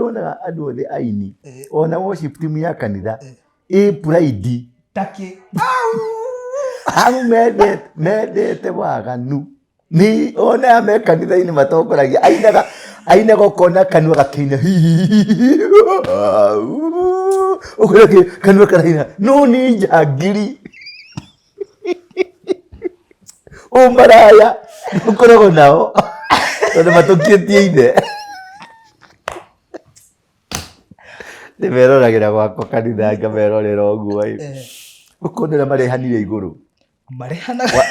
Nĩwonaga andũ othe aini ona worship team ya kanitha ĩ pride. Takĩ. Amu mendete waganu. Nĩ ona aya me kanitha-inĩ matongoragia ainaga ainaga ũkona kanua gakĩina ũkona kanua karaina no nĩ njangiri ũmaraya ũkoragwo nao tondũ matũkĩtie ithe. Ndĩmeroragĩra gwakwa kanitha ngamerorera ũguo ĩ. Ũkona ũrĩa marehanire igũrũ. Marehanaga.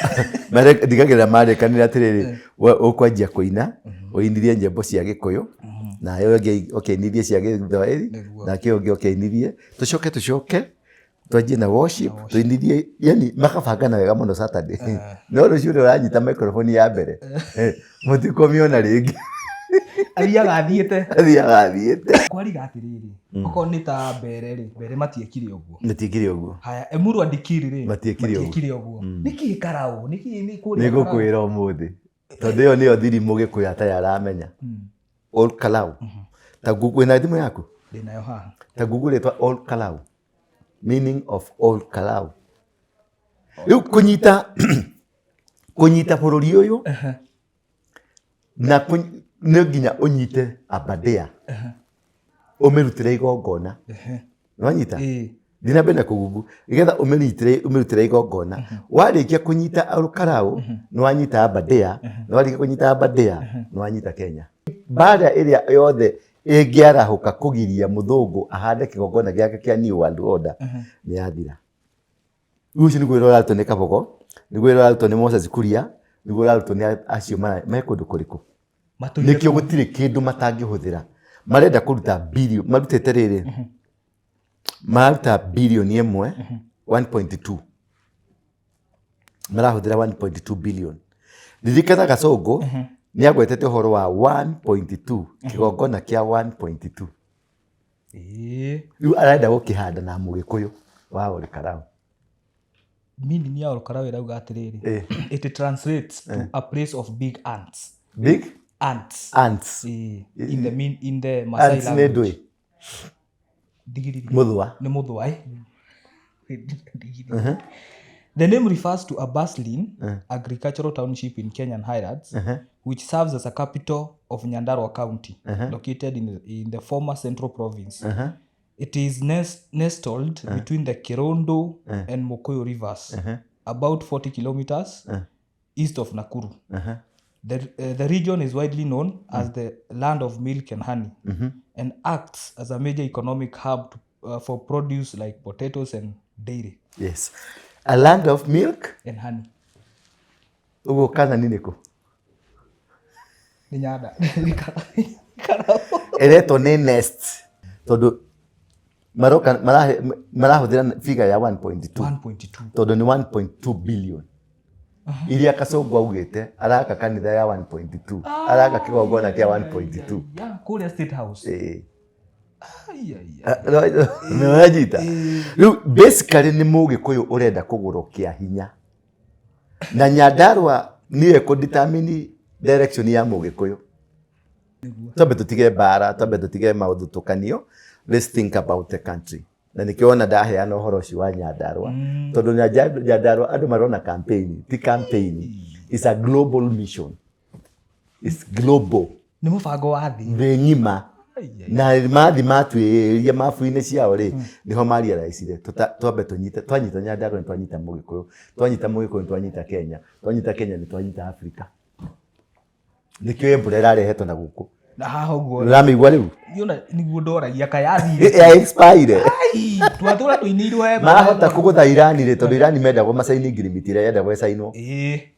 Ndigagĩrĩra marĩkanĩra atĩrĩrĩ, we ũkwanjia kũina ũinithie nyĩmbo cia gĩkũyũ, nawe ũngĩ ũkĩinithie cia gĩthwaĩri, nake ũngĩ ũkĩinithie, tũcoke tũcoke twanjie na worship tũinithie, yani makabangana wega mũno Saturday. No rũciũ ũrĩa ũranyita microphone ya mbere mũtikũmĩona rĩngĩ. Athiaga athiĩte. Athiaga athiĩte. Kwariga atĩrĩrĩ, okorwo nĩ ta mbere rĩ, mbere matiekire ũguo. Matiekire ũguo. Haya, Emuru Andikiri rĩ, Matiekire ũguo. Matiekire ũguo. Nĩkĩ karaũ? Nĩkĩ nĩ kũrĩa Nĩ ngũkwĩra ũmũthĩ. Tondũ ĩyo nĩyo thiri mũgĩkũyũ atarĩ aramenya. Ol Kalou. Ta Google, wĩna thimũ yaku? Ndĩnayo haha. Ta Google rĩtwa Ol Kalou. Meaning of Ol Kalou. Rĩu kũnyita kũnyita bũrũri ũyũ na nĩ nginya ũnyite Aberdare ũmĩrutĩre igongona. Nĩwanyita? Thiĩ na mbere na kũgungu nĩgetha ũmĩrutĩre igongona. Warĩkia kũnyita Ol Kalou nĩwanyita Aberdare, na warĩkia kũnyita Aberdare nĩwanyita Kenya. Mbara ĩrĩa yothe ĩngĩarahũka kũgiria mũthũngũ ahande kĩgongona gĩake kĩa New World Order nĩ yathira. Rĩu ũcio nĩguo wĩra ũrarutwo nĩ Kabogo, nĩguo wĩra ũrarutwo nĩ Moses Kuria, nĩguo ũrarutwo nĩ acio me kũndũ kũrĩkũ. Matũire Nĩkĩo kũu. gũtirĩ kĩndũ matangĩhũthĩra. Marenda kũruta billion, marutĩte rĩrĩ, mararuta bilioni ĩmwe, 1.2. Marahũthĩra 1.2 billion. Ririkana Gasongo nĩ agwetete ũhoro wa 1.2, kĩgongona kĩa 1.2. Rĩu arenda gũkĩhanda na mũgĩkũyũ wa Ol Kalou. Meaning ya Ol Kalou ĩrauga atĩrĩrĩ, it translates to a place of big ants. Big ants. Ants. In the mean, in the Maasai Ants nĩ language. ndũĩ? Ndigiriri. Mũthũa. Nĩ mũthũa, eh? Ndigiriri. The name refers to a bustling agricultural township in Kenyan highlands, which serves as a capital of Nyandarua County, located in the former Central Province. It is nestled between the Kirondo and Mokoyo rivers, about 40 kilometers east of Nakuru. The region is widely known as the land of milk and honey, and acts as a major economic hub for produce like potatoes and dairy. Yes. A land of milk and honey. Ũguo kana nĩ nĩkũ? Nĩ Nyanda. Ĩretwo nĩ nest tondũ maroka marahũthĩra figure ya 1.2. 1.2. Tondũ nĩ 1.2 billion. Iria Kasongo augĩte araka kanitha ya 1.2, araka kĩgongona kĩa 1.2. Ya, kũrĩa State House. Ĩĩ. Ai, ai, ai. Nĩwanyita? Rĩu basically nĩ mũgĩkũyũ ũrenda kũgũrwo kĩa hinya. Na Nyandarua nĩyo ĩkũ determine direction ya mũgĩkũyũ. Twambe tũtige mbara, twambe tũtige maũthutũkanio. Let's think about the country. Na nĩkĩo wona ndaheana ũhoro ũcio wa Nyandarua. Tondũ Nyandarua andũ marona campaign, ti campaign. It's a global mission. It's global. Nĩ mũbango wa thĩ. Thĩ ng'ima. Na mathi matuĩria mabu-inĩ ciao rĩ, nĩho marealizire, twambe tũnyite, twanyita Nyandarua nĩ twanyita mũgĩkũyũ, twanyita mũgĩkũyũ nĩ twanyita Kenya, twanyita Kenya nĩ twanyita Africa. Nĩkĩo mbura ĩrarehetwo na gũkũ. Na haha ũguo. Ũramĩigua rĩu? Yona nĩguo ndoragia kaĩ yathire. Ya expire. Ai, twatũra tũinĩirwo he Marahota kũgũtha Irani rĩ, tondũ Irani mendagwo macaini ngirimiti ĩrĩa yendagwo ĩcainwo.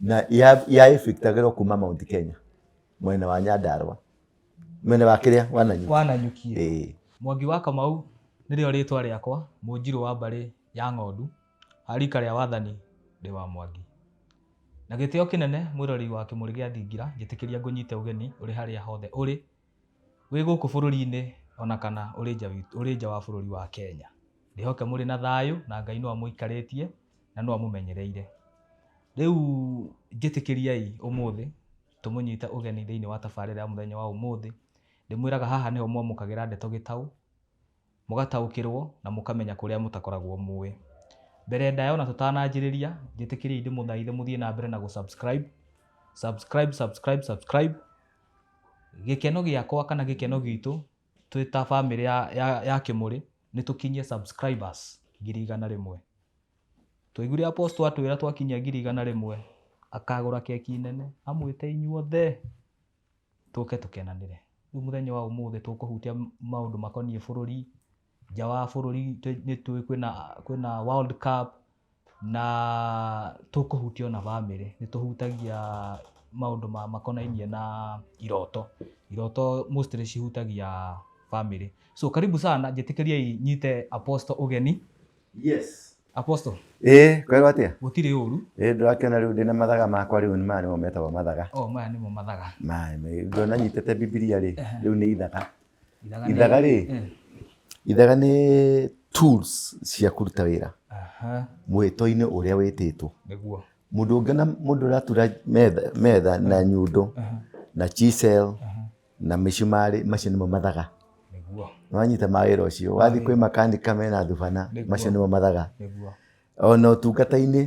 Na ya effectagĩrwo kuma Mount Kenya, mwena wa Nyandarua. Mwena wa kĩrĩa? Wa Nanyuki. Wa Nanyuki. Ĩĩ. Mwangi wa Kamau nĩrĩo rĩtwa rĩakwa, mũnjirũ wa mbarĩ ya ng'ondu, a rika rĩa wathani ndĩ wa Mwangi. Na gĩtĩo kĩnene mwĩroreri wa Kĩmũrĩ gĩa Thingira, njĩtĩkĩria ngũnyite ũgeni ũrĩ harĩa hothe ũrĩ, wĩ gũkũ bũrũri-inĩ ona kana ũrĩ nja wa bũrũri wa Kenya. Ndĩhoke mũrĩ na thayũ na Ngai no amũikarĩtie na no amũmenyereire. Rĩu njĩtĩkĩriai ũmũthĩ tũmũnyite ũgeni thĩinĩ wa tabarĩra ya mũthenya wa ũmũthĩ. Ndĩmwĩraga haha nĩho mwamũkagĩra ndeto gĩtaũ, mũgataũkĩrwo na mũkamenya kũrĩa mũtakoragwo mũĩ. Mbere ndaya ona tũtananjĩrĩria, njĩtĩkĩriei ndĩmũthaithe mũthiĩ na mbere na gũ subscribe, subscribe, subscribe, subscribe. Gĩkeno gĩakwa kana gĩkeno gitũ twĩ ta bamĩrĩ ya Kĩmũrĩ nĩ tũkinyie subscribers 100,000. Twaiguire Apostle atwĩra twakinyia 100,000 akagũra keki nene amwĩte inyuothe tũke tũkenanĩre. Rĩu mũthenya wa ũmũthĩ tũkũhutia maũndũ makoniĩ bũrũri, nja wa bũrũri nĩ tũĩ kwĩna World Cup na tũkũhutia ona bamĩrĩ. Nĩ tũhutagia maũndũ makonainie na iroto. Iroto mostly cihutagia bamĩrĩ. So karibu sana, njĩtĩkĩriei nyite Apostle ũgeni. Yes. Apostle. Ĩĩ, kwĩrwo atĩa? Gũtirĩ ũru. Ĩĩ, ndũrakĩona rĩu ndĩna mathaga makwa rĩu maya nĩmo metagwo mathaga. Oh, maya nĩmo mathaga. Maya, ngona nyitĩte Bibilia rĩ, rĩu nĩ ithaga. Ithaga rĩ, ithaga nĩ tools cia kũruta wĩra. Mwĩto-inĩ ũrĩa wĩtĩtwo. Nĩguo. Mũndũ ũngĩona mũndũ ũratura metha na nyundo, na chisel, na mĩcumarĩ, macio nĩmo mathaga. Nĩguo. Nĩwanyita ma wĩra ũcio. Wathiĩ kwĩ makanika mena thubana, macio nĩmo mathaga. Nĩguo. Ona ũtungata-inĩ,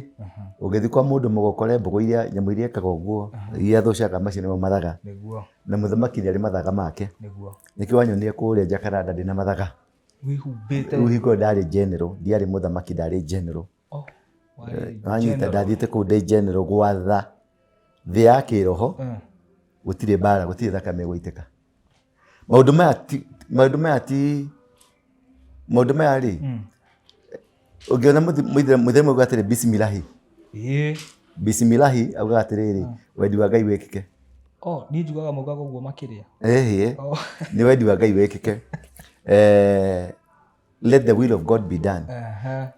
ũngĩthiĩ kwa mũndũ mũgokore mbũgũ iria, nyamũ iria ĩkaga ũguo, iria thũcaga, macio nĩmo mathaga. Nĩguo. Na mũthamaki nĩ arĩ mathaga make. Nĩguo. Nĩkĩo wanyonire kũrĩa Jacaranda ndĩna mathaga. Wĩhumbĩte. Rĩu hingo ĩyo ndarĩ general, ndiarĩ mũthamaki, ndarĩ general. Oh, warĩ Wanyita, general. ndathiĩte kũu ndĩ general gwatha thĩ ya kĩroho, gũtirĩ mbara, gũtirĩ thakame ĩgũitĩka. Maũndũ maya ti, maũndũ maya ti, maũndũ maya rĩ, ũngĩona mũithĩramu auga atĩrĩ bismillahi. Bismillahi augaga atĩrĩrĩ, wendi wa Ngai wĩkĩke. Oh, niĩ njugaga maugaga ũguo makĩria. Ĩhĩ, Oh. nĩ wendi wa Ngai wĩkĩke. Let the will of God be done.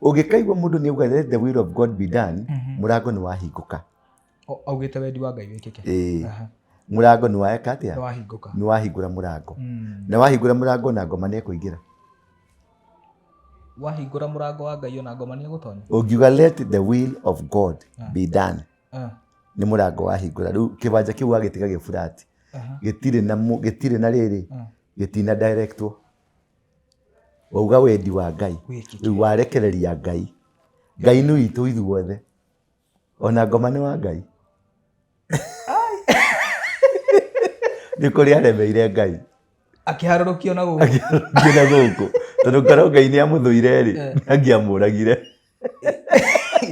Ũngĩkaigua mũndũ nĩ auga let the will of God be done, mũrango nĩ wahingũka. O, augĩte wendi wa Ngai wĩkĩke. Ĩĩ. Mũrango nĩ waeka atĩa? Nĩ wahingũka. Nĩ wahingũra mũrango. Na wahingũra mũrango na ngoma nĩ ĩkũingĩra. Wahingũra mũrango wa Ngai ona ngoma nĩ ĩgũtonya? Ũngiuga let the will of God be done, nĩ mũrango wahingũra. Rĩu kĩwanja kĩu wagĩtiga gĩ flat. Gĩtirĩ na gĩtirĩ na rĩrĩ, gĩtina directwo. Wauga wendi wa Ngai. Wĩkĩke. Rĩu warekereria Ngai. Ngai nĩ witũ ithuothe. Ona ngoma nĩ wa Ngai. Nĩ kũrĩ aremeire Ngai. Akĩharũrũkio na gũkũ. Akĩharũrũkio na gũkũ. Tondũ korwo Ngai nĩ amũthũire rĩ, angĩamũragire.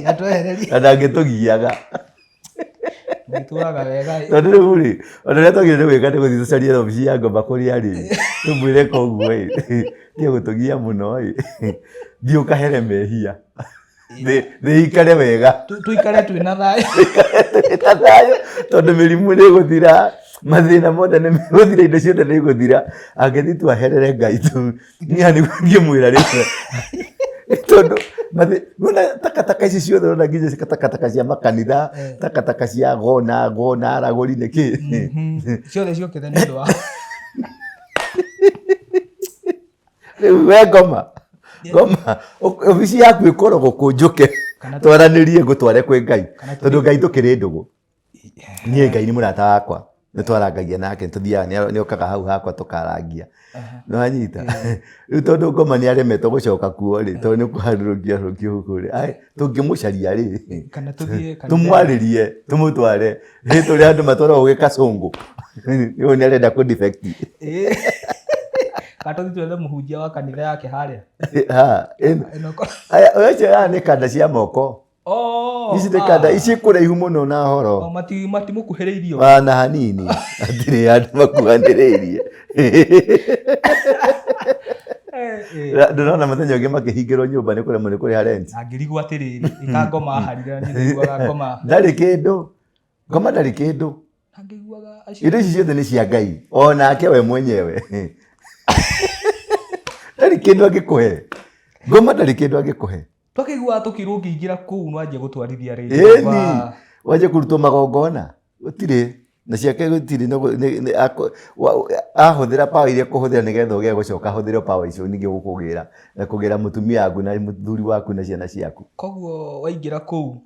Atwehererie. Na ndangĩtũgiaga. Tũraga wega. Tondũ rĩu rĩ, ona ũrĩa twagĩrĩire gwĩka nĩ gũthiĩ tũcarie wabici ya ngoma kũrĩa rĩ, tũmwĩre koguo ĩ, tiga gũtũgia mũno ĩ, thiĩ ũkahere mehia. Thĩ ikare wega. Tũikare twĩ na thayũ. Tũikare twĩ na thayũ, tondũ mĩrimũ nĩ ĩgũthira, mathĩna mothe nĩ megũthira, indo ciothe nĩ igũthira. Angĩthiĩ twaherere Ngai tu, niĩ nĩguo ingĩmwĩra rĩmwe. Tondũ nĩwona takataka ici ciothe ũrona nginya takataka cia makanitha, takataka cia gona, gona, aragũri nĩ kĩ? Ciothe ciokĩte nĩ ũndũ wa Rĩu we ngoma, ngoma, obici yaku ĩkoragwo kũ njũke, twaranĩrie ngũtware kwĩ Ngai. Tondũ Ngai tũkĩrĩ ndũgũ. Niĩ Ngai nĩ mũrata wakwa, nĩ twarangagia nake, nĩ tũthiaga, nĩ okaga hau hakwa tũkarangia. Nĩ wanyita? Rĩu tondũ ngoma nĩ aremetwo gũcoka kuo rĩ, tondũ nĩ kũharũrũkio arũrũkio gũkũ rĩ, ai, tũngĩmũcaria rĩ, Kana tũthiĩ kanitha. tũmwarĩrie, tũmũtware, hĩ tũrĩa andũ matwaragwo gwĩ Kasongo. Rĩu nĩ arenda kũ defect. Kana tũthiĩ twethe mũhunjia wa kanitha yake harĩa. Ha, ĩno. Ĩno ko- Aya, ũcio aya nĩ kanda cia moko. Oh, Ici nĩ kanda, ici kũraihu mũno na horo. Oh, matimũkuhĩrĩirie. Ona hanini. Hatirĩ andũ makuhanĩrĩirie. Ndũrona mũthenya ũngĩ makĩhingĩrwo nyũmba nĩ kũremwo nĩ kũrĩha rent. Na ngĩrigwo atĩrĩrĩ, ĩka ngoma harire na niĩ ndaiguaga ngoma. Ndarĩ kĩndũ. Ngoma ndarĩ kĩndũ. Na ngĩiguaga acio. Indo ici ciothe nĩ cia Ngai. Onake we mwenyewe. Ndarĩ kĩndũ angĩkũhe. Ngoma ndarĩ kĩndũ angĩkũhe. Twakĩiguaga tũkĩrwo ũngĩingĩra kũu nĩwanjia gũtwarithia rĩngĩ. Ĩni, wanjia kũrutwo magongona. Gũtirĩ. Na ciake gũtirĩ na gũ-, nĩ, nĩ, ako-, wa-, ahũthĩra power iria ekũhũthĩra nĩgetha ũgĩe gũcoka ahũthĩre power icio ningĩ gũkũgĩra na kũgĩra mũtumia waku na mũthuri waku na ciana ciaku. Koguo waingĩra kũu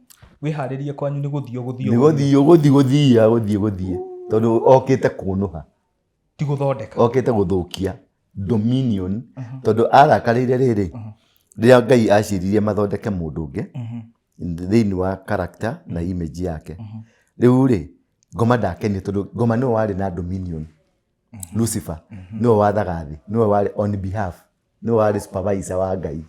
wĩharĩrie kwanyu nĩ gũthiĩ ũgũthiĩ Nĩ gũthiĩ ũgũthiĩ gũthiĩ, gũthiĩ gũthiĩ. Tondũ okĩte kũnũha. Ti gũthondeka. Okĩte gũthũkia dominion, tondũ arakarĩire rĩrĩ rĩrĩa Ngai aciririe mathondeke mũndũ ũngĩ thĩinĩ wa character na image yake. Rĩu rĩ, ngoma ndakenire, tondũ ngoma nĩwe warĩ na dominion. Lucifer nĩwe wathaga thĩ, nĩwe warĩ on behalf, nĩwe warĩ supervisor wa Ngai.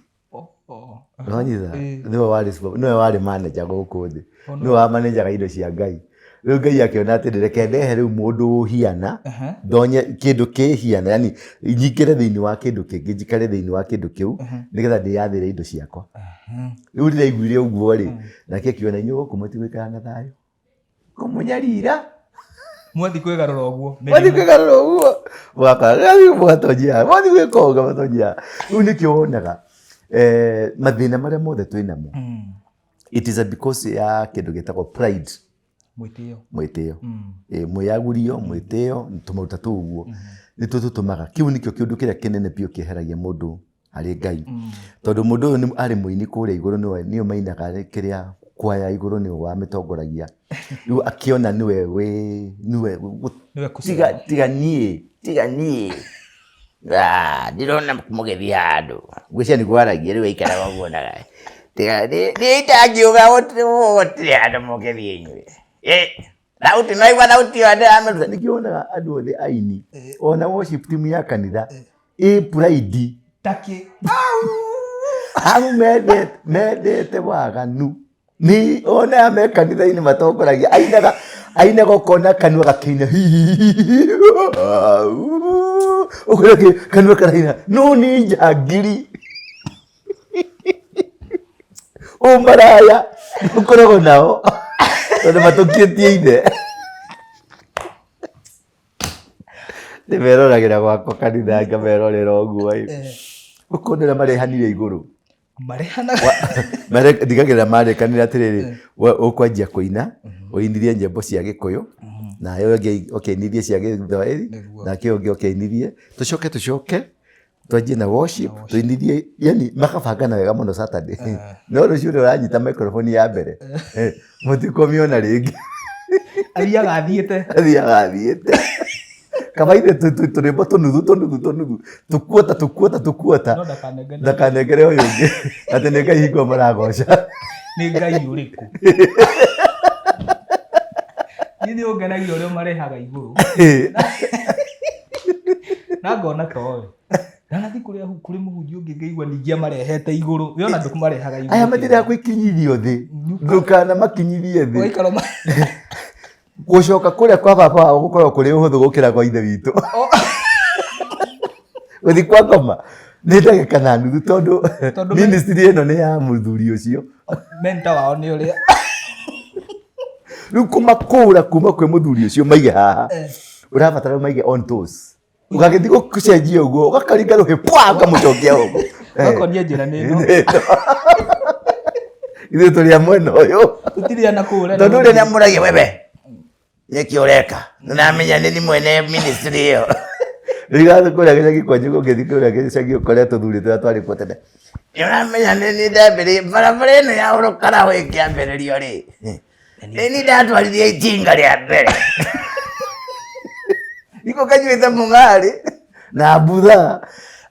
Nĩwanyita? Nĩwe warĩ manager gũkũ thĩ, nĩwe wamanajaga indo cia Ngai. Rĩu Ngai akĩona atĩrĩ, reke ndehe rĩu mũndũ ũhiana, ndonye kĩndũ kĩhiana, yani nyingĩre thĩinĩ wa kĩndũ kĩngĩ, njikare thĩinĩ wa kĩndũ kĩu, nĩgetha ndĩyathĩre indo ciakwa. Rĩu rĩrĩa aiguire ũguo rĩ, nake akiona inyuĩ gũkũ mũtigũikara na thayũ, kũmũnyarira. Mwathi kwĩgarũra ũguo. Mwathi kwĩgarũra ũguo, mũgakora mũgatonyia, mwathi gwĩka ũguo mũgatonyia. Rĩu nĩkĩo wonaga mathĩna marĩa mothe twĩ namo, it is a because ya kĩndũ gĩtagwo pride. Mwĩtĩo. Mwĩtĩo. Mwĩyagũrio, mwĩtĩo, tũmaruta tũu ũguo nĩtuo tũtũmaga. Kĩu nĩkĩo kĩũndũ kĩrĩa kĩnene biũ kĩeheragia mũndũ harĩ Ngai, tondũ mũndũ ũyũ arĩ mũini kũrĩa igũrũ, nĩwe mainaga kĩrĩa kwaya igũrũ, nĩwe wamĩtongoragia. Rĩu akĩona nĩwe wĩ nĩwe Nĩwe tiga tiga niĩ, tiga niĩ. Ah, ndirona mũgĩthiĩ handũ, ngwĩciria nĩ kwaragia rĩu aikaraga ũguo naga tiga niĩ itangiuga gũtirĩ handũ mũngĩthiĩ inyuĩ. Thauti no igua thauti ĩyo ndĩramĩruta. Nĩkĩo wonaga andũ othe aini, ona worship team ya kanitha ĩ pride. Takĩ. Amu mendete waganu. Ni ona aya me kanitha-inĩ matongoragia, ainaga ainaga ũkona kanua gakĩina, ũkona kanua karaina, no nĩ njangiri, ũmaraya ũkoragwo nao tondũ matũkĩtie ithe. Ndĩmeroragĩra gwakwa kanitha, ngamerorera ũguo ĩ, ũkona ũrĩa marehanire igũrũ. Marehanaga. Ndigagĩrĩra marĩkanĩra atĩrĩrĩ, we ũkwanjia kũina ũinithie nyĩmbo cia Gĩkũyũ, nawe ũngĩ ũkĩinithie cia Gĩthwaĩri, nake ũngĩ ũkĩinithie, tũcoke twanjie na worship, tũinithie, yani makabangana wega mũno Saturday. No rũciũ ũrĩa ũranyita microphone ya mbere, mũtikũmĩona rĩngĩ. Athiaga athiĩte. Athiaga athiĩte. Kaba ithe tũrĩmbo tũnuthu tũnuthu tũnuthu, tũkuota tũkuota tũkuota. No ndakanengere. Ndakanengere ũyũ ũngĩ atĩ nĩ Ngai hingo maragoca. Nĩ Ngai ũrĩkũ? Niĩ nĩ ũngenagia ũrĩa marehaga igũrũ. Na ngona towe. Ndanathiĩ kũrĩa kũrĩ mũhunjia ũngĩ ngaigua ningĩ amarehete igũrũ. We ona ndũkũmarehaga igũrũ. Aya matirĩ gũikinyithio thĩ. Ndũkanamakinyithie thĩ. Ũgaikara Gũcoka kũrĩa kwa baba wao gũkoragwo kũrĩ ũhũthũ gũkĩra kwa ithe witũ. Gũthiĩ kwa ngoma nĩ ndagĩka na nuthu, tondũ ministry ĩno nĩ ya mũthuri ũcio. Mentor wao nĩ ũrĩa. Rĩu kũmakũra kuma kwĩ mũthuri ũcio maige haha, ũrabatara maige on toes. Ũgagĩthiĩ gũcenjia ũguo, ũgakaringa rũhĩ pwa, ũkamũcokia ũguo. Ũgakonia njĩra nĩ ĩno. Ithuĩ tũrĩ a mwena ũyũ. Tũtirĩ ana kũu. Tondũ ũrĩa nĩamũragia wewe, nĩkĩ ũreka? Nĩndamenya nĩ ni mwene ministry ĩyo. Rĩu gathiĩ kũrĩa gĩcagi kwanyu, ũngĩthiĩ kũrĩa gĩcagi ũkore tũthuri tũrĩa twarĩ kuo tene. Nĩũramenya nĩ niĩ ndambĩrĩirie barabara ĩno ya Ũrũkaraũ ĩkĩambĩrĩrio rĩ, nĩ niĩ ndatwaririe itinga rĩa mbere. Niko kanyuĩte mũng'arĩ na mbutha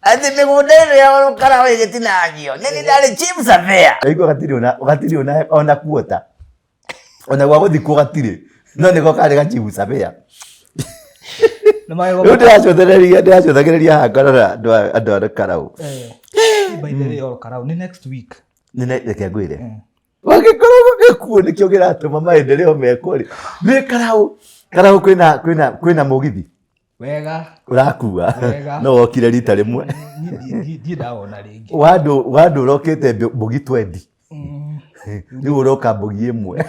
atĩ mĩgũnda ĩno ya Ũrũkaraũ ĩgĩtinangio, nĩ niĩ ndarĩ chief surveyor. Ndaigua gatirĩ ona kuota, ona gwa gũthikwo gatirĩ, no nĩko karĩ ga chief surveyor. Rĩu ndĩracothereria haha ngarora andũ a Rũkaraũ. By the way, Rũkaraũ nĩ next week. Reke ngwĩre, wangĩkorwo gĩkuũ nĩkĩo kĩratũma maendeleo mekwo rĩ, nĩ Karaũ. Karaũ kwĩna mũgithi. Wega. Ũrakua. Wega. No wokire rita rĩmwe. Niĩ ndawona rĩngĩ. Wandũ ũrokĩte mbũgi twendi. Rĩu ũroka mbũgi ĩmwe.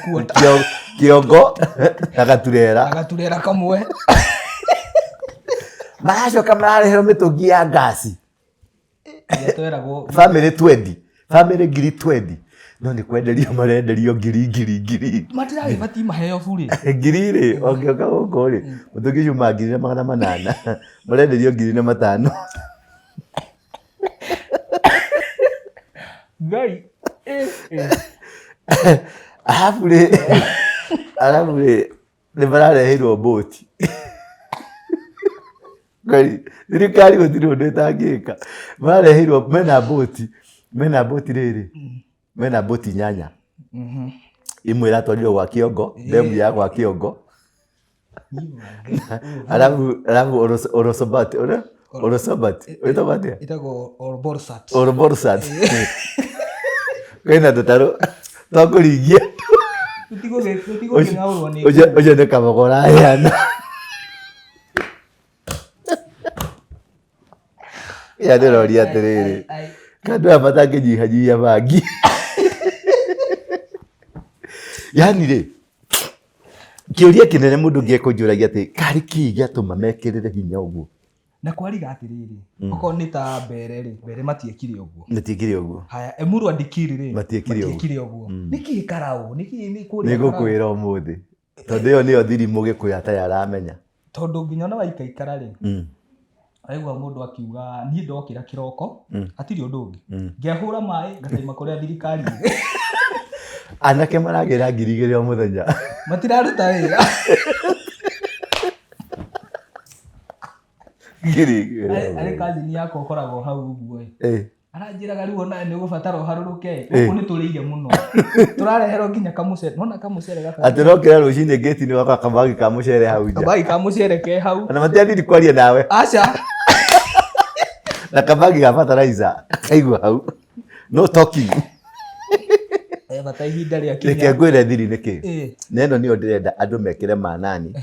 Kĩongo na gaturera. Na gaturera kamwe. Maracoka marareherwo mĩtũngi ya ngasi. Ĩrĩa tweragwo. Family twendi. Family ngiri twendi. No nĩ kwenderio marenderio ngiri ngiri ngiri. Matiragĩbatiĩ maheo bure. Ngiri rĩ, ũngĩũka gũkũ rĩ, mũtũngi ũcio umaga 1800. Marenderio 1500. Ngai. Arabu rĩ, nĩ marareheirwo mbũti. Ngai, thirikari gũtirĩ ũndũ ĩtangĩka. Mareheirwo mena mbũti, mena mbũti rĩrĩ, mena mbũti 8. Ĩmwe ĩratwarirwo gwa Kĩongo, ndemu ya gwa Kĩongo. Alafu alafu Orosobat, ora? Orosobat, wĩtagwo atĩa? Ĩtagwo Olborsat. Oroborsat. Kwĩna tũtarũ twa kũringia. Tũtigũkĩng'aũrwo nĩ Ũcio ũcio nĩ kabogo ũraheana. Ya ndĩroria atĩrĩrĩ, Ai, kandũ aya matangĩnyihanyihia bangi. Yani rĩ, kĩũria kĩnene mũndũ ũngĩekũnjũragia atĩ karĩ kĩĩ gĩatũma mekĩrĩre hinya ũguo? Na kwariga atĩrĩrĩ, okorwo nĩ ta mbere rĩ, mbere matiekire ũguo. Matiekire ũguo. Haya, Emuru Andikiri rĩ, Matiekire ũguo. matiekire ũguo. Nĩkĩ karaũ? Nĩkĩ nĩ kũrĩa Nĩ Karau? ngũkwĩra ũmũthĩ. Tondũ ĩyo nĩyo thiri mũgĩkũyũ atarĩ aramenya. Tondũ nginya ona waikaikara rĩ, waigua mũndũ akiuga niĩ ndokĩra kĩroko, hatirĩ ũndũ ũngĩ. Ngehũra maĩ ngataima kũrĩa thirikari ĩrĩ. Anake maragĩra 2,000 o mũthenya. Matiraruta wĩra. 2,000 o Arĩ mũthenya. kazini yakwa ũkoragwo hau ũguo ĩ. Eh. Aranjĩraga rĩu ona nĩ ũgũbatara ũharũrũke gũkũ nĩ tũrĩire mũno. Tũrareherwo nginya kamũcere. Nona kamũcere gaka. Atĩ ũrokĩra rũcinĩ ngĩti-inĩ ũgakora kabagi ka mũcere hau nja. Kabagi ka mũcere ke hau. Ona matiathiri kwaria nawe. Aca. Na kabagi ga fertilizer kaigua hau. No talking. Eh, bata ihinda rĩa Reke kinya. ngwĩre thiri nĩ kĩ. Eh. Na ĩno nĩyo ndĩrenda andũ mekĩre manani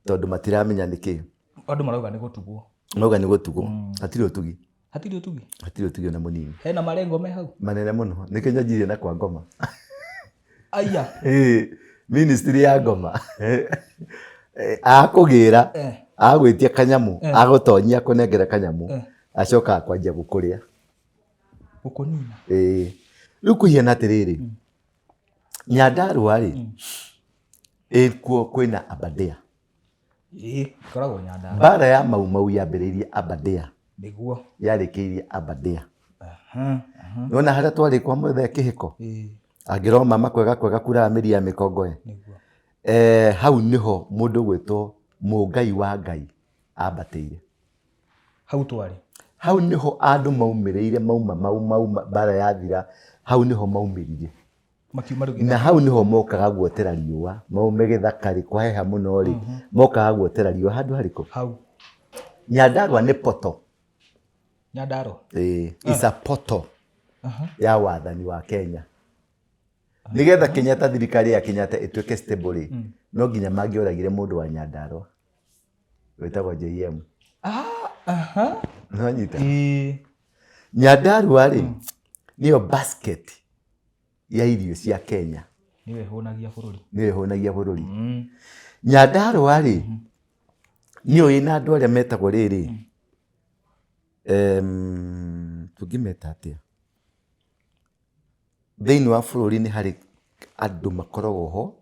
tondũ matiramenya nĩ kĩ. Andũ marauga nĩ gũtugwo. Mauga nĩ gũtugwo. Hatirĩ ũtugi. Hatirĩ ũtugi. Hatirĩ ũtugi ona mũnini. Hena marengo me hau. Manene mũno. Nĩkĩo nyanjirie na kwa ngoma. Aya. Ministry ya ngoma. Akũgĩra, agwĩtia kanyamũ, agũtonyia kũnengera kanyamũ, acokaga kwanjia gũkũrĩa. Gũkũnina. Ĩĩ. Rĩu kũhiana atĩrĩrĩ, Nyandarũa rĩ, ĩkuo kwĩna Aberdare. Ĩĩ, ĩkoragwo Nyandarũa. Mbara ya Mau Mau yambĩrĩirie Aberdare. Nĩguo. Yarĩkĩirie Aberdare. Nĩwona harĩa twarĩ kwa mũthee Kĩhĩko? Ĩĩ. Angĩrwo mama kwega kwega kuraga mĩri ya mĩkongoe. Nĩguo. Hau nĩho mũndũ ũgwĩtwo Mũngai wa Ngai ambatĩire. Hau twarĩ. Hau nĩho andũ maumĩrĩire mauma Mau Mau mbara yathira, hau nĩho maumĩrire. Makiuma rĩu Na hau nĩho mokaga guotera riũa, maume gĩthaka rĩ, kwaheha mũno rĩ, mokaga guotera riũa handũ harĩkũ? Hau. Nyandarũa nĩ poto. Nyandarũa? Ĩĩ, is a poto ya wathani wa Kenya. Nĩgetha Kenyatta, thirikari ya Kenyatta ĩtuĩke stable rĩ, no nginya mangĩoragire mũndũ wa Nyandarũa wĩtagwo JM. Nĩwanyita? Ĩĩ. Nyandarũa rĩ, nĩyo basket ya irio cia Kenya. Nĩyo ĩhũnagia bũrũri. Nĩyo ĩhũnagia bũrũri. Nyandarũa rĩ, nĩyo ĩna andũ arĩa metagwo rĩrĩ, tũngĩmeta atĩa? Thĩinĩ wa bũrũri nĩ harĩ andũ makoragwo ho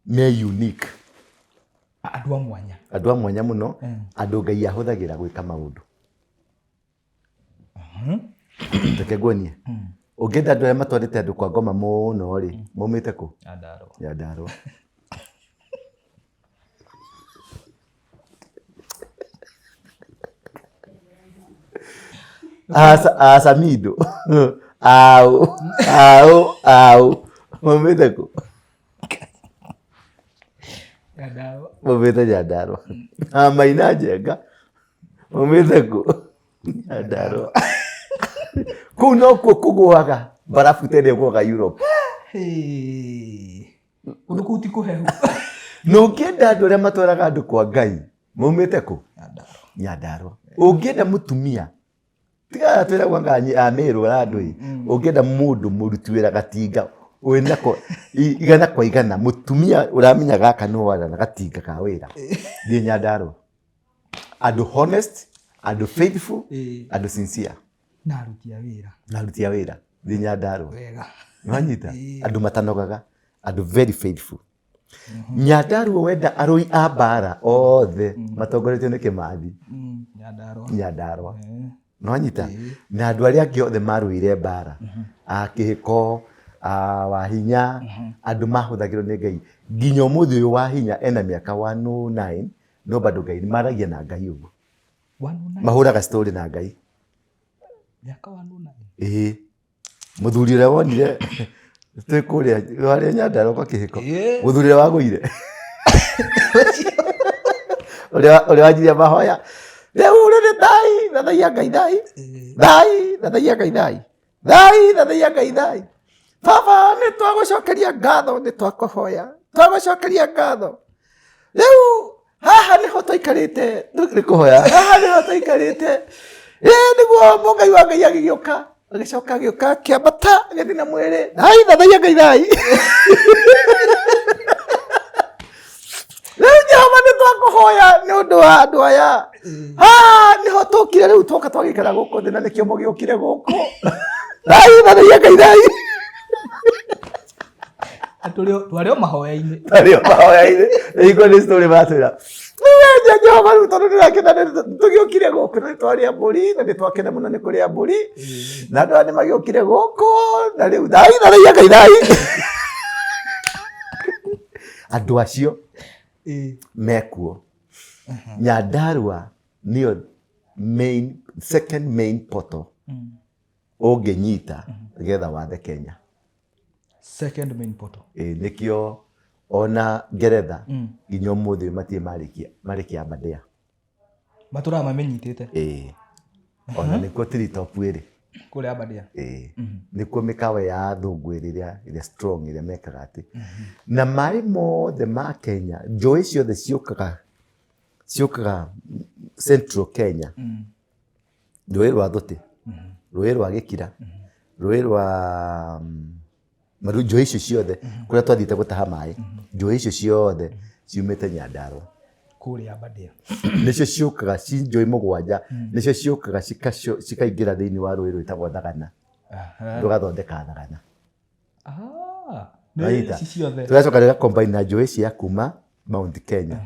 me unique. Andũ a mwanya. Andũ a mwanya mũno, andũ Ngai ahũthagĩra gwĩka maũndũ. Reke nguonie. Ũngĩenda andũ arĩa matwarĩte andũ kwa ngoma mũno rĩ, maumĩte kũ? Nyandarũa. Nyandarũa. Asamindo. Au, au, au. Maumĩte kũ? Nyandarũa. Maumĩte Nyandarũa. Maina Njenga. Maumĩte kũ? Nyandarũa. Kũu nokuo kũgũaga mbarabu ta ĩrĩa ĩgũaga Europe. Kũndũ kũu ti kũhehu. Na ũngĩenda andũ arĩa matwaraga andũ kwa Ngai maumĩte kũ? Nyandarũa. Nyandarũa. Ũngĩenda mũtumia, tiga twĩragwo anga a Meru na andũ ĩ, ũngĩenda mũndũ mũruti wĩra gatinga wĩnako igana kwa igana, mũtumia ũramenya gaka nĩ wara na gatinga ka wĩra, thiĩ Nyandarũa. Andũ honest, andũ faithful, andũ sincere. Na aruti a wĩra. Na aruti a wĩra, thiĩ Nyandarũa. Wega. Nĩwanyita? Andũ matanogaga, andũ very faithful. Nyandarũa wenda arũi a mbara othe matongoretio nĩ Kĩmathi. Nyandarũa. Nyandarũa. Nĩwanyita? Na andũ arĩa angĩ othe marũire mbara, a Kĩhĩko, a Wahinya, andũ mahũthagĩrwo nĩ Ngai. Nginya ũmũthĩ ũyũ Wahinya ena mĩaka 109, No bado Ngai maragia na Ngai ũguo. 109. Mahũraga story na Ngai. Mĩaka 109. Ĩĩ. Mũthuri ũrĩa wonire twĩ kũrĩa harĩa Nyandarua kwa kĩhiko. Ĩĩ. Mũthuri ũrĩa wagũire. Ũrĩa wanjirie mahoya. Rĩu rĩ nĩ thai, thathaiya Ngai thai. Thai, thathaiya Ngai thai. Thai, thathaiya Ngai thai. Baba nĩ twagũcokeria ngatho, nĩ twakũhoya. Twagũcokeria ngatho. Rĩu haha nĩho twaikarĩte, nĩ kũhoya. Haha nĩho twaikarĩte. Ĩĩ nĩguo mũngai wa Ngai agĩgĩũka. Agĩcoka agĩũka akĩambata agĩthiĩ na mwĩrĩ. Thai, thathaiya Ngai thai. Rĩu Jehova nĩ twakũhoya nĩ ũndũ wa andũ aya. Ah, nĩho tũkire rĩu twoka twagĩikara gũkũ thĩ na nĩkĩo mũgĩũkire gũkũ. Thai, thathaiya Ngai thai. Twarĩ o mahoya-inĩ. Twarĩ o mahoya-inĩ. Hingo nĩ story matwĩra. Rĩu Jehova rĩu tondũ ndĩrakena nĩ tũgĩũkire gũkũ na nĩtwarĩa mbũri na nĩtwakena mũno nĩ kũrĩa mbũri na andũ aya nĩmagĩũkire gũkũ na rĩu thai thathaiya Ngai thai. Andũ acio mekuo. Nyandarua nĩyo main, second main portal ũngĩnyita nĩgetha wathe Kenya. Second main portal. Ĩĩ, nĩkĩo ona Ngeretha nginya ũmũthĩ ũyũ matirĩ marĩkia Aberdare. Matũraga mamĩnyitĩte. Ĩĩ. Ona nĩkuo Treetop ĩrĩ. Kũrĩa Aberdare. Ĩĩ. Nĩkuo mĩkawa ya athũngũ ĩrĩ ĩrĩa strong ĩrĩa mekaga atĩ. Na maĩ mothe ma Kenya, njũĩ ciothe ciũkaga Central Kenya. Rũĩ rwa Thũtĩ, rũĩ rwa Gĩkira, rũĩ rwa njũĩ icio ciothe kũrĩa twathiĩte gũtaha maĩ, njũĩ icio ciothe ciumĩte Nyandarua. Kũrĩa Aberdare. Nĩcio ciũkaga ci njũĩ mũgwanja, nĩcio ciũkaga cikaingĩra thĩinĩ wa rũĩ rwĩtagwo Thagana, rũgathondeka Thagana. Nĩ ici ciothe. Tũgacoka rĩga combine na njũĩ cia kuma Mount Kenya.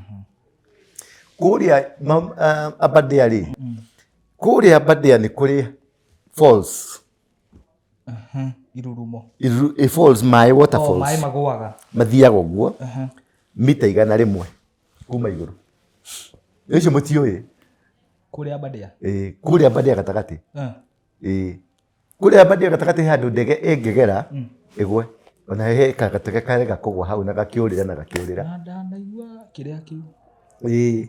Kũrĩa Aberdare rĩ, kũrĩa Aberdare nĩ kũrĩ falls. Irurumo. Falls, maĩ, waterfalls. Maĩ magũaga. Mathiaga ũguo, mita 100 kuma igũrũ. Icio mũtiũĩ. Kũrĩa Aberdare? Ĩĩ, kũrĩa Aberdare gatagatĩ. Ĩĩ. Kũrĩa Aberdare gatagatĩ he handũ ndege ĩngĩgera ĩgwe. Ona he gatege karega kũgwa hau na gakĩũrĩra na gakĩũrĩra. Na ndanaigua kĩrĩa kĩu. Ĩĩ.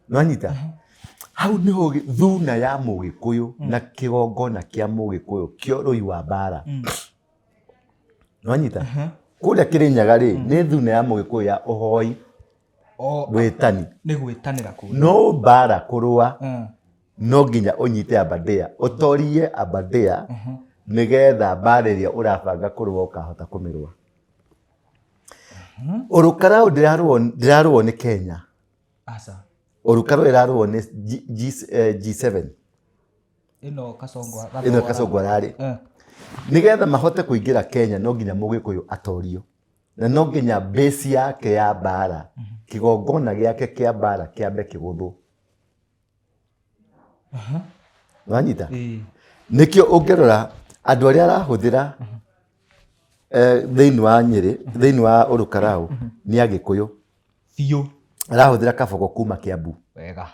Nĩwanyita? Hau nĩho thuna ya Mũgĩkũyũ na kĩgongona kĩa Mũgĩkũyũ kĩa ũrũi wa mbara. Nĩwanyita? Kũrĩa Kĩrĩnyaga rĩ, nĩ thuna ya Mũgĩkũyũ ya ũhoi. Gwĩtani. Nĩ gwĩtanĩra kũu. No mbara kũrũa. No nginya ũnyite Aberdare, ũtorie Aberdare nĩgetha mbara ĩrĩa ũrabanga kũrũa ũkahota kũmĩrũa. Ũrũkarau ndĩrarũo nĩ Kenya. Aca. Ũrũkarau ĩrarũo nĩ G7. Ĩno Kasongo Ĩno Kasongo ararĩ. Nĩgetha mahote kũingĩra Kenya no nginya Mũgĩkũyũ atorio. Na no nginya base yake ya mbara, kĩgongona gĩake kĩa mbara kĩambe kĩgũthwo. Wanyita? Nĩkĩo ũngĩrora andũ arĩa arahũthĩra thĩinĩ wa Nyĩrĩ, thĩinĩ wa Ũrũkarau nĩ Agĩkũyũ. Biũ. Arahũthĩra Kabogo kuma Kĩambu. Wega.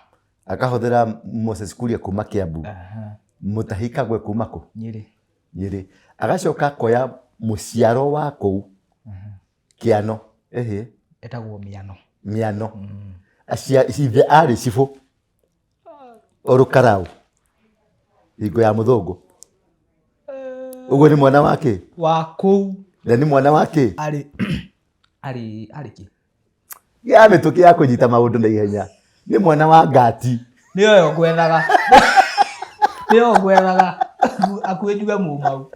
Akahũthĩra Moses Kuria kuma Kĩambu. Mutahi Kagwe kuma kũ? Nyĩrĩ. Nyĩrĩ. Agacoka akoya mũciaro wa kũu Kĩano. Ĩhĩ. Etagwo Mĩano. Mĩano. Ithe arĩ cibũ. Ũrũkarau. Hingo ya mũthũngũ. Ũguo nĩ mwana wa kĩ? Wa kũu. Na nĩ mwana wa kĩ? Arĩ arĩ arĩ kĩ? Ya mĩtũkĩ ya kũnyita maũndũ na ihenya. Nĩ mwana wa ngati. Nĩ oyo ngwethaga. Nĩ oyo ngwethaga. Akuĩ njuge Mũmau.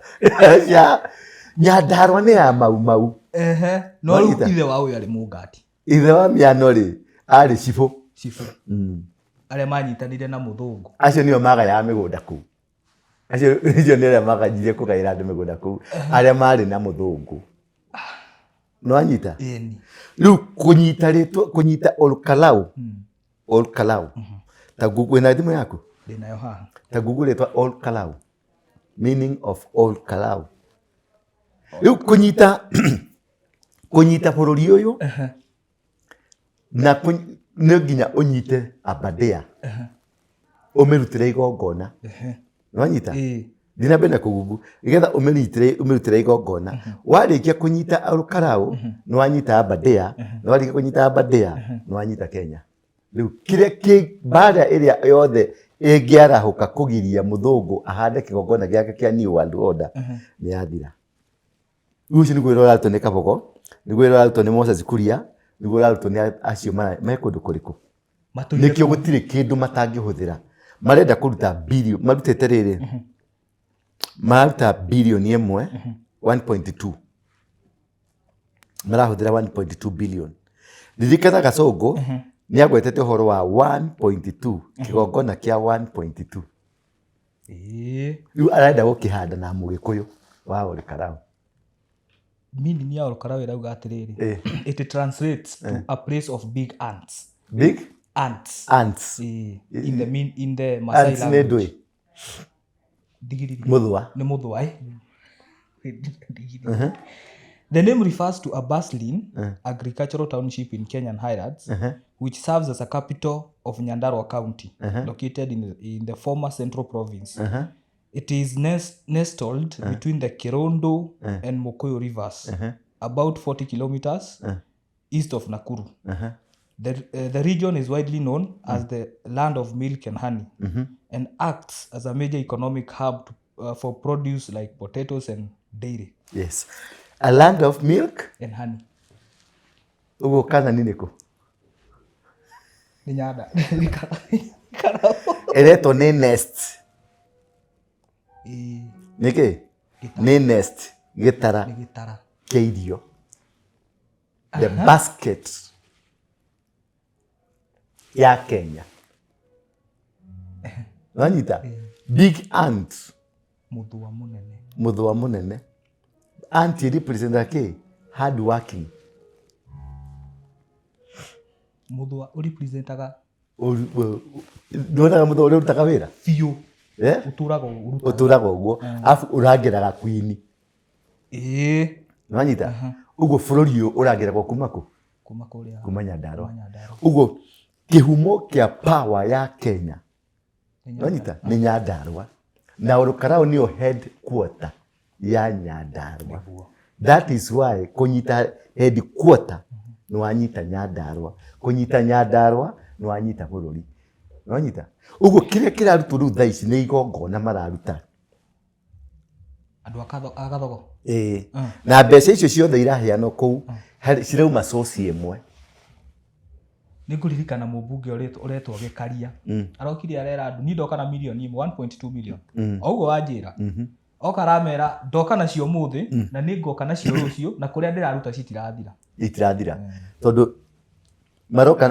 Nyandarua nĩ ya Mau Mau. Ehe. No rĩu ithe wa ũyũ arĩ Mũngati. Ithe wa Mĩano rĩ, arĩ cibũ. Cibũ. Arĩa manyitanire na mũthũngũ. Acio nĩo magayaga mĩgũnda kũu. Acio nĩ arĩa maganjirie kũgaĩra andũ mĩgũnda kũu. Arĩa marĩ na mũthũngũ. Nĩwanyita? Ĩni. Rĩu kũnyita rĩtwa, kũnyita Olkalau. Olkalau. Ta Google, wĩna thimũ yaku? Ndĩnayo haha. Ta Google rĩtwa Olkalau. Meaning of Olkalau. Rĩu kũnyita bũrũri ũyũ na Nĩ nginya ũnyite Aberdare, ũmĩrutĩre igongona. Nĩwanyita? Ĩĩ. Thiĩ na mbere na kũgungu nĩgetha ũmĩrutĩre igongona. Warĩkia kũnyita Olkalou, nĩwanyita Aberdare, na warĩkia kũnyita Aberdare, nĩwanyita Kenya. Rĩu kĩrĩa kĩ mbara ĩrĩa yothe ĩngĩarahũka kũgiria mũthũngũ ahande kĩgongona gĩake kĩa New World Order nĩ yathira. Rĩu ũcio nĩguo wĩra ũrarutwo nĩ Kabogo, nĩguo wĩra ũrarutwo nĩ Moses Kuria, nĩguo ũrarutwo nĩ acio me kũndũ kũrĩkũ. Matũire Nĩkĩo gũtirĩ kĩndũ matangĩhũthĩra. Marenda kũruta billion, marutĩte rĩrĩ, mararuta bilioni ĩmwe, 1.2. Marahũthĩra 1.2 billion. Ririkana Gasongo nĩ agwetete ũhoro wa 1.2, kĩgongona kĩa 1.2. Ĩĩ. Rĩu arenda gũkĩhanda na Mũgĩkũyũ wa Olkalou. Meaning ya Olkalou ĩrauga atĩrĩrĩ, it translates to a place of big ants. Big Ants. ants. Ĩĩ. In the mean, in the Maasai Ants nĩ language. ndũĩ? Ndigiriri. Mũthũa. Nĩ mũthũa, eh? Ndigiriri. The name refers to a bustling agricultural township in Kenyan Highlands, which serves as a capital of Nyandarua County, located in the former Central Province. It is nestled between the Kirondo and Mokoyo rivers, about 40 kilometers east of Nakuru. The region is widely known as the land of milk and honey, and acts as a major economic hub for produce like potatoes and dairy. Yes. A land of milk and honey. Ũguo kana nĩ nĩkũ? Nĩ Nyanda. Ĩretwo nĩ nest. Ĩĩ. Nĩkĩ? Nĩ nest, gĩtara. Nĩ gĩtara. Kĩa irio. The basket ya Kenya. Wanyita? Big ant. Mũthũa mũnene. Mũthũa mũnene. Ant represent kĩ? Hard working. Mũthũa ũrepresentaga Ndonaga mũthũa ũrĩa ũrutaga wĩra? Biũ. Eh? Ũtũraga ũrutaga. Ũtũraga ũguo. Alafu ũrangĩraga queen. Ĩĩ. Nĩwanyita? Ũguo bũrũri ũyũ ũrangĩragwo kuma kũ? Kuma kũrĩa. Kuma Nyandarua. Kuma Nyandarua. Ũguo kĩhumo kĩa power ya Kenya. Nĩwanyita? Nĩ Nyandarua. Na Olkalou nĩyo headquarter ya Nyandarua. Nĩguo. That is why kũnyita headquarter nĩwanyita Nyandarua. Kũnyita Nyandarua nĩwanyita bũrũri. Nĩwanyita? Ũguo kĩrĩa kĩrarutwo rĩu thaa ici nĩ igongona mararuta. Andũ a Gathogo. Ĩĩ. Na mbeca icio ciothe iraheanwo kũu cirauma source ĩmwe. Nĩ ngũririkana mũmbunge ũretwo Gĩkaria. Arokire arera andũ, niĩ ndoka na mirioni ĩmwe, 1.2 million. O ũguo wanjĩra. Oka aramera ndoka nacio ũmũthĩ na nĩ ngoka nacio rũciũ na kũrĩa ndĩraruta citirathira. Itirathira. Tondũ maroka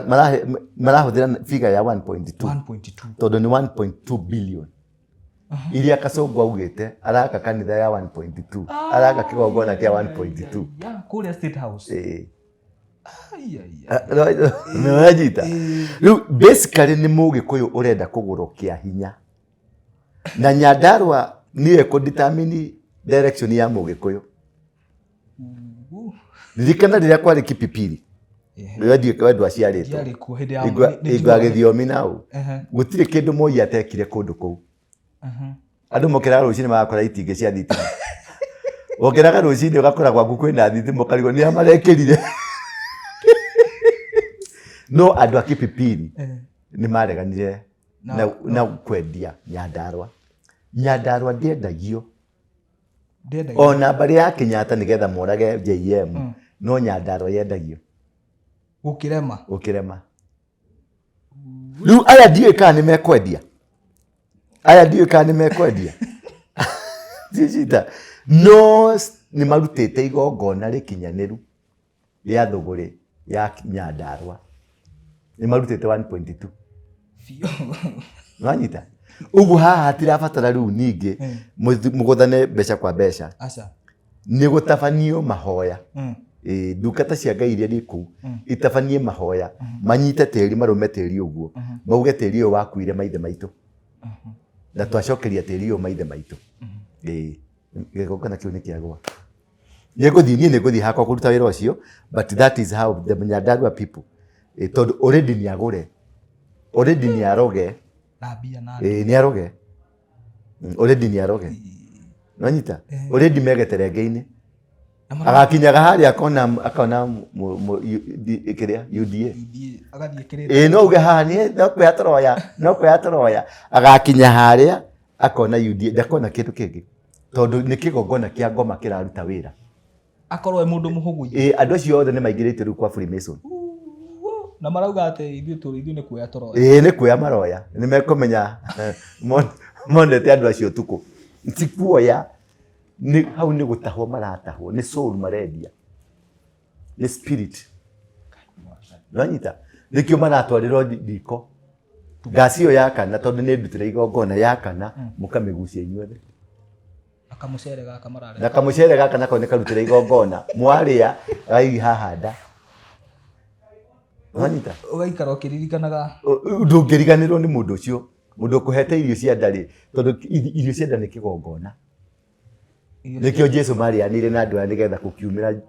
marahũthĩra figure ya 1.2. 1.2. Tondũ nĩ 1.2 billion. Iria Kasongo augĩte araka kanitha ya 1.2, araka kĩgongona kĩa 1.2. Ya, kũrĩa State House. Ĩĩ. Ai, ai, ai. Nĩwanyita? Rĩu basically nĩ Mũgĩkũyũ ũrenda kũgũrwo kĩa hinya. Na Nyandarua nĩyo ĩkũ-determine direction ya Mũgĩkũyũ. Ririkana rĩrĩa kwarĩ Kipipiri. We ndwaciarĩtwo. Ndiarĩ kuo hĩndĩ ya nĩ Igua njugaga. gĩthiomi nau. Gũtirĩ kĩndũ Moi atekire kũndũ kũu. Andũ mokĩraga rũcinĩ magakora itingĩ cia thitima. Wokĩraga rũcinĩ ũgakora gwaku kwĩna thitima ũkarigwo nĩ a marekĩrire. No andũ a Kipipiri nĩ mareganire na kwendia Nyandarua. Nyandarua ndĩendagio. Ndĩendagio. Ona mbarĩ ya Kenyatta nĩgetha morage JM, no Nyandarua yendagio. Gũkĩrema. Gũkĩrema. Rĩu aya ndiũĩ kana nĩ mekwendia. Aya ndiũĩ kana nĩ mekwendia. Cicita. No nĩ marutĩte igongona rĩkinyanĩru rĩa thũgũrĩ ya Nyandarua. Nĩ marutĩte 1.2. Biũ. Nĩwanyita? Ũguo haha hatirabatara rĩu ningĩ mũgũthane mbeca kwa mbeca. Aca. Nĩ gũtabanio mahoya. Ĩĩ, ndungata cia Ngai iria irĩ kũu itabanie mahoya, manyite tĩri, marũme tĩri ũguo, mauge tĩri ũyũ wakuire maithe maitũ. Na twacokeria tĩri ũyũ maithe maitũ. Ĩĩ, gĩgongona kĩu nĩ kĩagwa. Nĩ ngũthiĩ, niĩ nĩ ngũthiĩ hakwa kũruta wĩra ũcio, but that is how the Nyandarua people. Ĩ, tondũ already nĩ agũre, already nĩ aroge. Na mbia na Ĩ, nĩ aroge. Already nĩ aroge. Nonyita already megeterenge-inĩ. Na mara- Agakinyaga harĩa akona akona kĩrĩa UDA. UDA, agathiĩ kĩrĩra. Ĩ, no uge haha nĩ no kuoya tũroya, no kuoya tũroya. Agakinya harĩa akona UDA, ndakona kĩndũ kĩngĩ tondũ nĩ kĩgongona kĩa ngoma kĩraruta wĩra. Akorwo e mũndũ mũhũgũ. Ĩ, andũ acio othe nĩ maingĩrĩte rĩu kwa Freemason. Na marauga atĩ ithuĩ tũrĩ ithuĩ nĩ kuoya tũroya. Ĩ, nĩ kuoya maroya, nĩ mekũmenya monete andũ acio ũtukũ. Ti kuoya, nĩ hau nĩ gũtahwo maratahwo, nĩ soul marendia, nĩ spirit. Nĩwanyita? Nĩkĩo maratwarĩrwo riko. Ngasi ĩyo yakana, tondũ nĩ ndutĩre igongona yakana, mũkamĩgucia inyuothe. Na kamũcere gaka mararĩa. Na kamũcere gaka nako nĩ karutĩre igongona. Mwarĩa, gai haha nda. Nĩwanyita? Ũgaikara ũkĩririkanaga. Ndũngĩriganĩrwo nĩ mũndũ ũcio. Mũndũ ũkũhete irio cia nda rĩ, tondũ irio cia nda nĩ kĩgongona. Nĩkĩo Jesu marĩanĩire na andũ aya nĩgetha gũkiumĩra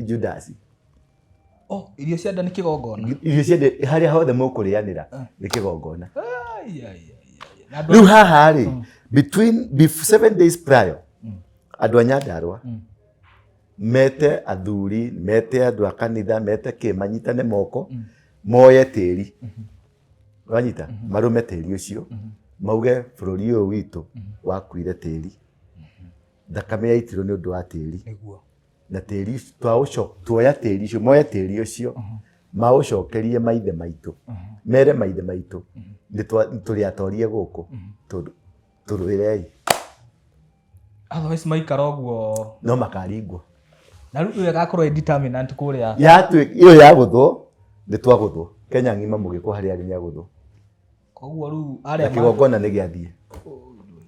Judasi. Oh, irio cia nda nĩ kĩgongona. Irio cia nda harĩa hothe mũkũrĩanĩra nĩ kĩgongona. Ai, ai, ai, ai. Na andũ Rĩu haha rĩ, between 7 days prior, andũ a Nyandarua mete athuri, mete andũ a kanitha, mete kĩ, manyitane moko, moye tĩri. Wanyita? Marũme tĩri ũcio, mauge bũrũri ũyũ witũ wakuire tĩri. Thakame yaitirwo nĩ ũndũ wa tĩri. Nĩguo. Na tĩri tuoya tĩri ũcio, moye tĩri ũcio, maũcokerie maithe maitũ, mere maithe maitũ, tũrĩ atorie gũkũ, tũrũĩrei. Otherwise maikara ũguo. No makaringwo. Na rĩu ĩyo ĩgakorwo ĩ determinant kũrĩa. Ĩyo yagũthwo, nĩ twagũthwo. Kenya ng'ima mũgĩkũ harĩa arĩ nĩ agũthwo. Koguo rĩu Na arĩa ma- kĩgongona nĩ gĩathiĩ.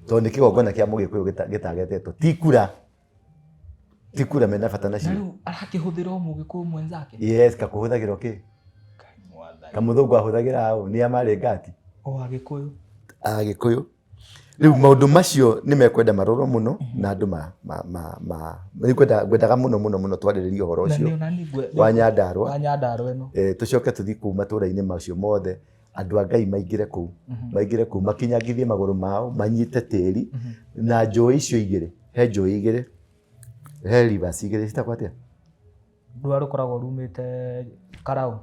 Tondũ nĩ kĩgongona kĩa mũgĩkũyũ gĩtagetetwo. Ti kura. Ti kura mena bata nacio. Na rĩu arakĩhũthĩra o mũgĩkũyũ mwenzake? Yes, kakũhũthagĩra kĩ? Ngai mwathani. Kamũthũngũ ahũthagĩra ũ? Nĩ a marĩ ngati? O agĩkũyũ. Agĩkũyũ. Rĩu maũndũ macio nĩ mekwenda marorwo mũno na andũ ma nĩ ngwendaga mũno mũno mũno twarĩrĩrie ũhoro Na ũcio nĩ ona niĩ wa Nyandarua. Wa Nyandarua ĩno. Tũcoke tũthiĩ kũu matũũra-inĩ macio mothe, andũ a Ngai maingĩre kũu, maingĩre kũu, makinyangithie magũrũ mao, manyite tĩri, na njũĩ icio igĩrĩ, he njũĩ igĩrĩ, he rivers igĩrĩ, citagwo atĩa? Rũa rũkoragwo rumĩte Karau,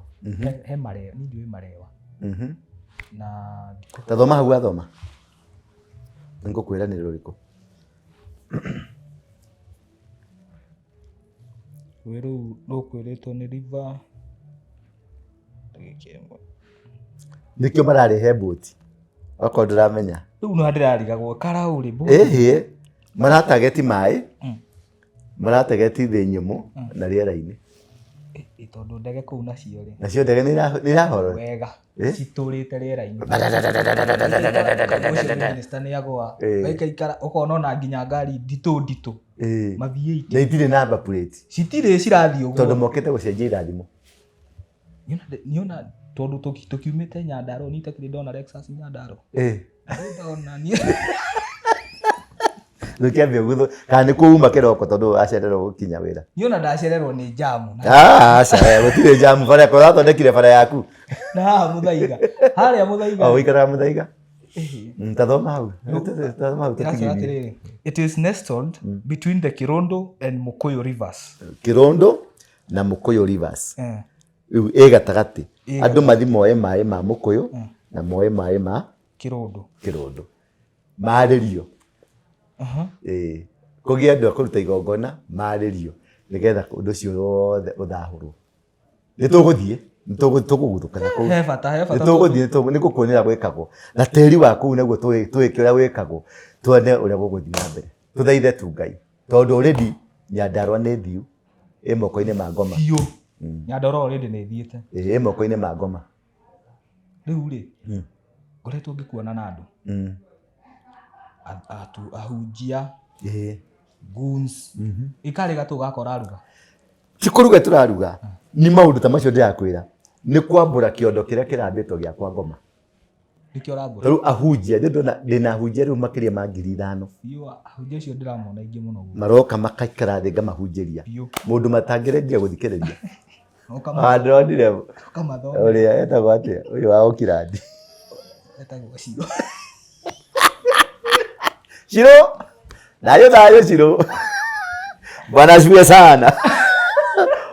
he Marewa, niĩ ndiũĩ Marewa. Na Ta thoma hau wathoma. Nĩngũkwĩra nĩ rũrĩkũ. Rũĩ rũu rũkwĩrĩtwo nĩ river ndagĩka ĩmwe. Nĩkĩo mararehe mbũti. Okorwo ndũramenya. Rĩu no ndĩrarigagwo Karau rĩ, mbũti. Ĩhĩ, maratageti maĩ, marategeti thĩ nyũmũ na rĩera-inĩ. Ĩ, tondũ ndege kũu nacio rĩ. Nacio ndege nĩ irahorora. Wega. Eh? Citũrĩte rĩera-inĩ. Ũcio minister nĩ agũa. Gaikaikara ũkona ona nginya ngari nditũ nditũ. Mathiĩte. Na itirĩ number plate. Citirĩ cirathiĩ ũguo. Tondũ mokĩte gũcenjia irathimo. Niona tondũ tũkiumĩte Nyandarua, niĩ itakĩrĩ ndona Lexus Nyandarua. Ndona niĩ. Ndũkĩambia gũthũ, kana nĩ kũu uma kĩroko tondũ acererwo gũkinya wĩra. Niĩ ona ndacererwo nĩ jamu. Aca, gũtirĩ jamu, bara yakwa ũrathondekire bara yaku. Na haha Mũthaiga. Harĩa Mũthaiga. O, ũikaraga Mũthaiga? Ta thoma hau. Ta thoma hau Ĩracoka tũtigithie. atĩrĩrĩ, It is nestled between the Kirondo and Mukuyu rivers. Kirondo na Mukuyu rivers. Rĩu ĩ gatagatĩ. Andũ mathi moe maĩ ma Mukuyu na moe maĩ ma Kirondo. Kirondo. Marĩrio. Ĩĩ. Kũgĩe andũ a kũruta igongona marĩrio nĩgetha ũndũ ũcio wothe ũthahũrwo. Nĩ tũgũthiĩ, nĩ tũkũguthũka na kũu. He bata, he bata. Nĩ tũgũthiĩ, nĩ ngũkuonia ũrĩa gwĩkagwo. Na tĩri wa kũu naguo tũĩke ũrĩa gwĩkagwo, tuone ũrĩa gũgũthiĩ na mbere. Tũthaithe tu Ngai. Tondũ already Nyandarua nĩ thiu, ĩ moko-inĩ ma ngoma. Biũ. Nyandarua already nĩ ĩthiĩte. Ĩ moko-inĩ ma ngoma. Rĩu rĩ, ngoretwo ngĩkuona na andũ. Ahunjia, goons. Ĩkarĩ gatũ gaka ũraruga? Ti kũruga tũraruga, nĩ maũndũ ta macio ndĩrakwĩra. Nĩ kwambũra kĩondo kĩrĩa kĩrambĩtwo gĩa kwa ngoma. Nĩkĩo ũrambũra? Rĩu ahunjia, nĩ ndona ndĩna ahunjia rĩu makĩria ma 5,000. Biũ, ahunjia acio ndĩramona aingĩ mũno gũkũ. Maroka makaikara thĩ ngamahunjĩria. Biũ. Mũndũ matangĩrendia gũthikĩrĩria. Ndĩronire Ũkamathomera. Ũrĩa etagwo atĩa ũyũ wa Oakland? Etagwo Ciro. Ciro, thayũ thayũ Ciro, bwana asifiwe sana.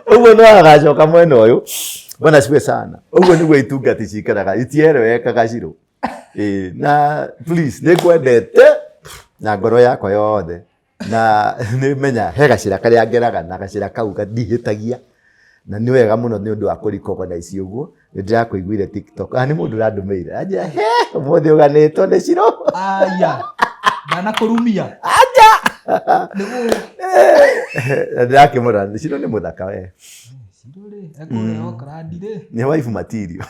Ũguo no agacoka mwena ũyũ, bwana asifiwe sana. Ũguo nĩguo itungati cikaraga, itierewekaga Ciro. Ĩĩ, na please nĩ ngwendete na ngoro yakwa yothe, na nĩ menya he gacĩra karĩa ngeraga na gacĩra kau ndihĩtagia, na nĩ wega mũno nĩ ũndũ wa kũ recognize ũguo. Nĩ ndĩrakũiguire TikTok. Ah, nĩ mũndũ ũrandũmĩire anjĩra, he ũmũthĩ ũganĩtwo nĩ Ciro. Aya, ndanakũrumia. Aja. Nĩguo. Na ndĩrakĩmũra, Ciro nĩ mũthaka we. Ciro rĩ, ekũrĩa Oakland rĩ. Nĩ wife material.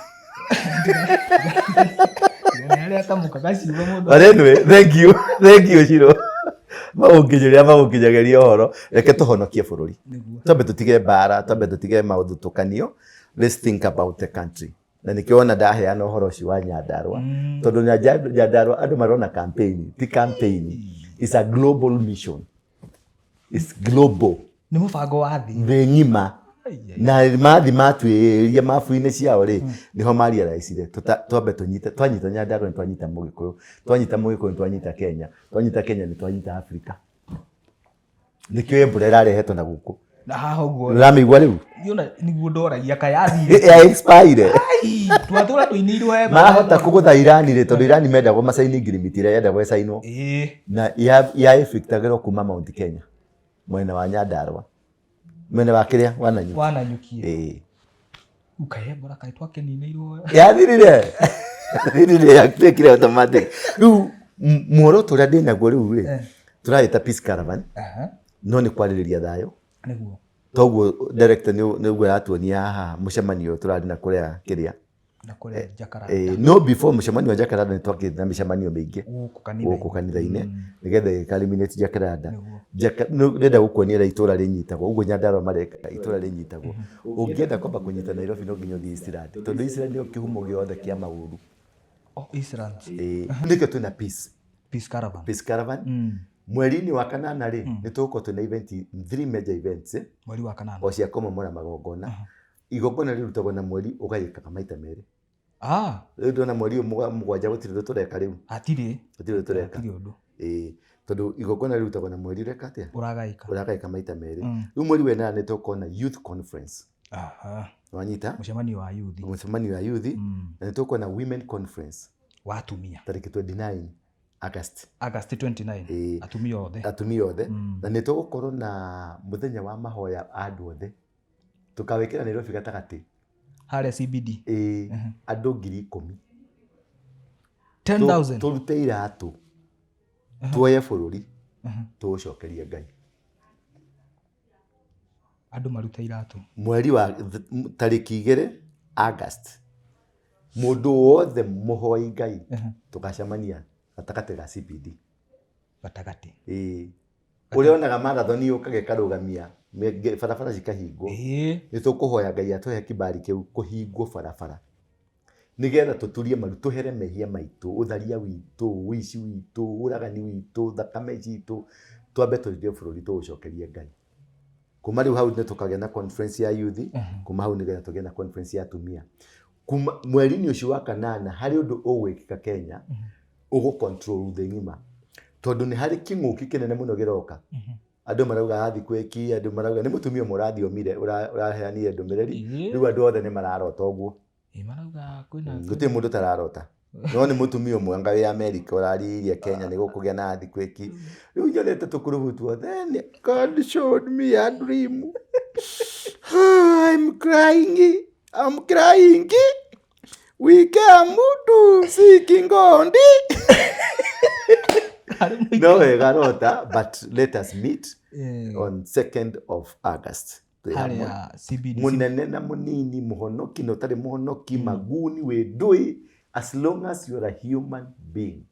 Nĩ arĩa atamũkaga ciugo mũndũ. But anyway, thank you. Thank you, Ciro. Magũkinyĩria magũkinyagĩria ũhoro. Reke tũhonokie bũrũri. Nĩguo. Twambe tũtige mbara, twambe tũtige maũthutũkanio. Let's think about the country. Na nĩkĩo wona ndaheana ũhoro ũcio wa Nyandarua. Tondũ Nyandarua andũ marona campaign, ti campaign. It's a global mission. It's global. Nĩ mũbango wa thĩ. Thĩ ng'ima. Na mathi matuĩria mabu-inĩ ciao rĩ, nĩho marealizire twambe tũnyite, twanyita Nyandarua nĩ twanyita Mũgĩkũyũ, twanyita Mũgĩkũyũ nĩ twanyita Kenya, twanyita Kenya nĩ twanyita Africa. Nĩkĩo Ebola ĩrarehetwo na gũkũ. Na haha ũguo. Ũramĩigua rĩu? Yona nĩguo ndoragia kayathire. Ya expire. Ai, twatũra tũinĩirwo Ebola. Mahota kũgũtha Irani rĩ, tondũ Irani mendagwo macaini ngirimiti ĩrĩa yendagwo ĩcainwo. Ĩĩ. Na ya effectagĩrwo kuma Mount Kenya, mwena wa Nyandarua. Mwena wa kĩrĩa? Wa Nanyuki. Wa Nanyuki. Ĩĩ. Ukae Ebola kaĩ twakĩninĩirwo. Yathirire. Yathirire, yatuĩkire automatic. Rĩu muoroto ũrĩa ndĩnaguo rĩu rĩ, tũrawĩta Peace Caravan, no nĩ kwarĩrĩria thayũ. Nĩguo. Toguo director nĩ ũguo aratuonia haha mũcemanio ũyũ tũrarĩ na kũrĩa kĩrĩa. Na kũrĩa Jakaranda. No before mũcemanio wa Jakaranda nĩ twakĩrĩ na mĩcemanio mĩingĩ Gũkũ kanitha-inĩ. Gũkũ kanitha-inĩ, nĩgetha ĩka eliminate Jakaranda. Nĩguo. Ndĩrenda gũkuonia ũrĩa itũra rĩnyitagwo, ũguo Nyandarua mareka, itũra rĩnyitagwo. Ũngĩenda kwamba kũnyita Nairobi no nginya ũthiĩ Eastland, tondũ Eastland nĩyo kĩhumo gĩothe kĩa maũru. Oh, Eastlands. Ĩĩ, nĩkĩo twĩna peace. Peace Caravan. Peace Caravan. Mweri-inĩ wa kanana rĩ, nĩ tũgũkorwo twĩna event, three major events, Mweri wa kanana. O cia kũmomora magongona. Igongona rĩrutagwo na mweri ũgayĩkaga maita merĩ. Rĩu ndona mweri ũyũ mũgwanja gũtirĩ ũndũ tũreka rĩu. Hatirĩ. Gũtirĩ ũndũ tũreka. Hatirĩ ũndũ. Ĩĩ, tondũ igongona rĩrutagwo na mweri ũreka atĩa? Ũragaĩka. Ũragaĩka maita merĩ. Rĩu mweri wa ĩnana nĩ tũgũkorwo na youth conference. Wanyita? Mũcemanio wa youth. Mũcemanio wa youth. Na nĩ tũgũkorwo na women conference. Wa atumia. Tarĩki 29 August. August 29. Ĩĩ. Atumia othe. Atumia othe. Na nĩ tũgũkorwo na mũthenya wa mahoya andũ othe. Tũkawĩkĩra Nairobi gatagatĩ. Harĩa CBD. Ĩĩ, andũ 10,000. 10,000. Tũrute iratũ. Tuoye bũrũri. Tũũcokerie Ngai. Andũ marute iratũ. Mweri wa tarĩki 2 August. Mũndũ wothe mũhoi Ngai tũgacemania gatagatĩ ga CBD. Gatagatĩ. Ĩĩ. Ũrĩa onaga marathon yũkaga ĩkarũgamia barabara cikahingwo. Nĩ tũkũhoya Ngai atũhe kibali kĩu kũhingwo barabara. Nĩgetha tũturie maru, tũhere mehia maitũ, ũtharia witũ, ũici witũ, ũragani witũ, thakame citũ, twambe tũrĩrie bũrũri tũũcokerie Ngai. Kuma rĩu hau nĩ tũkagĩa na conference ya youth, kuma hau nĩgetha tũgĩe na conference ya atumia. Kuma mweri-inĩ ũcio wa kanana harĩ ũndũ ũgwĩkĩka Kenya, ũgũ control thĩ ng'ima. Tondũ nĩ harĩ kĩng'ũki kĩnene mũno kĩroka. Andũ marauga earthquake, andũ marauga nĩ mũtumia ũmwe ũrathiomire, ũraheanire ndũmĩrĩri, rĩu andũ othe nĩ mararota ũguo. Ĩĩ, marauga kwĩna Gũtirĩ mũndũ ũtararota. No nĩ mũtumia ũmwe anga wĩ America ũraririe Kenya nĩ gũkũgĩa na earthquake. Rĩu nyonete tũkurubu tuothe, God showed me a dream. I'm crying. I'm crying. We came to seek God. No wega rota, but let us meet on 2nd of August. Twĩ hamwe. Harĩa CBD. Mũnene na mũnini, mũhonoki na ũtarĩ mũhonoki, maguni, wĩ ndũĩ, as long as you are a human being.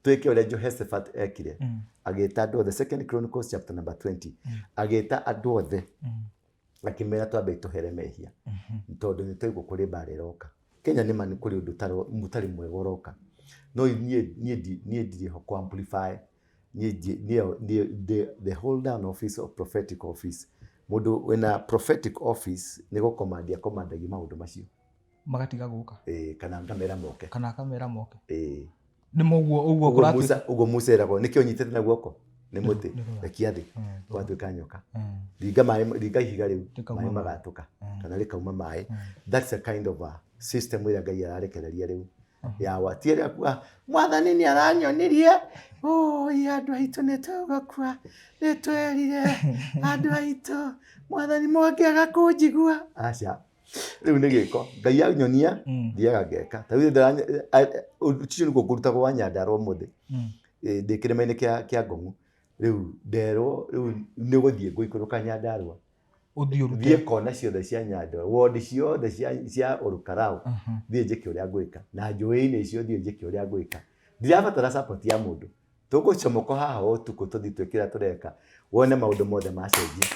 Twĩke ũrĩa Jehoshaphat ekire. Agĩta andũ othe, 2nd Chronicles chapter number 20. Agĩta andũ othe. Akĩmera twambe tũhere mehia. Tondũ nĩ twaigua kũrĩ mbara ĩroka. Kenya nĩ ma nĩ kũrĩ ũndũ ũtarĩ mwega ũroka. No niĩ ndirĩ ho kũ amplify. Niĩ the holder an office of prophetic office. Mũndũ wĩna prophetic office nĩ gũkomandia komandagia maũndũ macio. Magatiga gũka. Ĩĩ, kana ngamera moke. Kana akamera moke. Ĩĩ. Nĩ mũguo ũguo Ũguo kũratuĩka. Musa, ũguo Musa eragwo nĩkĩ ũnyitĩte na guoko nĩ mũtĩ nĩ rũtha. rekia thĩ gwatuĩka nyoka. Ringa maĩ, ringa ihiga rĩu Rĩkauma maĩ maĩ. magatũka kana rĩkauma maĩ. That's a kind of a system ĩrĩa Ngai ararekereria rĩu yawa ti ĩrĩa kuga mwathani nĩ aranyonirie oi andũ aitũ nĩ tũgũkua nĩ twerire andũ aitũ mwathani mwangĩaga kũnjigua aca rĩu nĩ gĩko Ngai anyonia thiaga ngeka ta rĩu ũcio nĩguo ngũruta gwa Nyandarua ũmũthĩ. Ndĩ kĩrĩma-inĩ kĩa Ngong'u rĩu nderwo rĩu nĩ gũthiĩ ngũikũrũka Nyandarua Ũthiĩ ũrute. Thiĩ kona ciothe cia Nyandarua, ward ciothe cia Olkalau, thiĩ njĩke ũrĩa ngwĩka na njũĩ-inĩ icio thiĩ njĩke ũrĩa ngwĩka. Ndirabatara support ya mũndũ, tũgũcomoka haha ũtukũ tũthiĩ twĩke ũrĩa tũreka wone maũndũ mothe macenjia.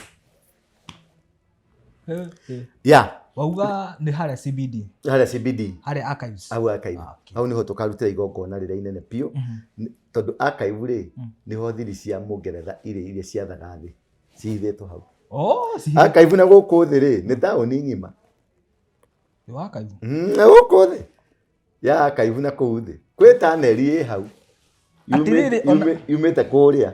Yeah. Wauga nĩ harĩa CBD. Harĩa CBD. Harĩa archives. Hau archive. Ah, okay. Hau niho tũkarutĩra igongona rĩrĩa inene biũ. Tondũ archive rĩ, niho thiri cia Mũngeretha irĩ iria ciathaga thĩ. Cihithĩtwo hau. Oh, cihithĩtwo. Archive na gũkũ thĩ rĩ, nĩ taũni ng'ima. Nĩ archive. Na gũkũ thĩ. Ya archive na kũu thĩ. Kwĩ taneri ĩ hau. Atĩrĩrĩ, Yumĩte kũrĩa.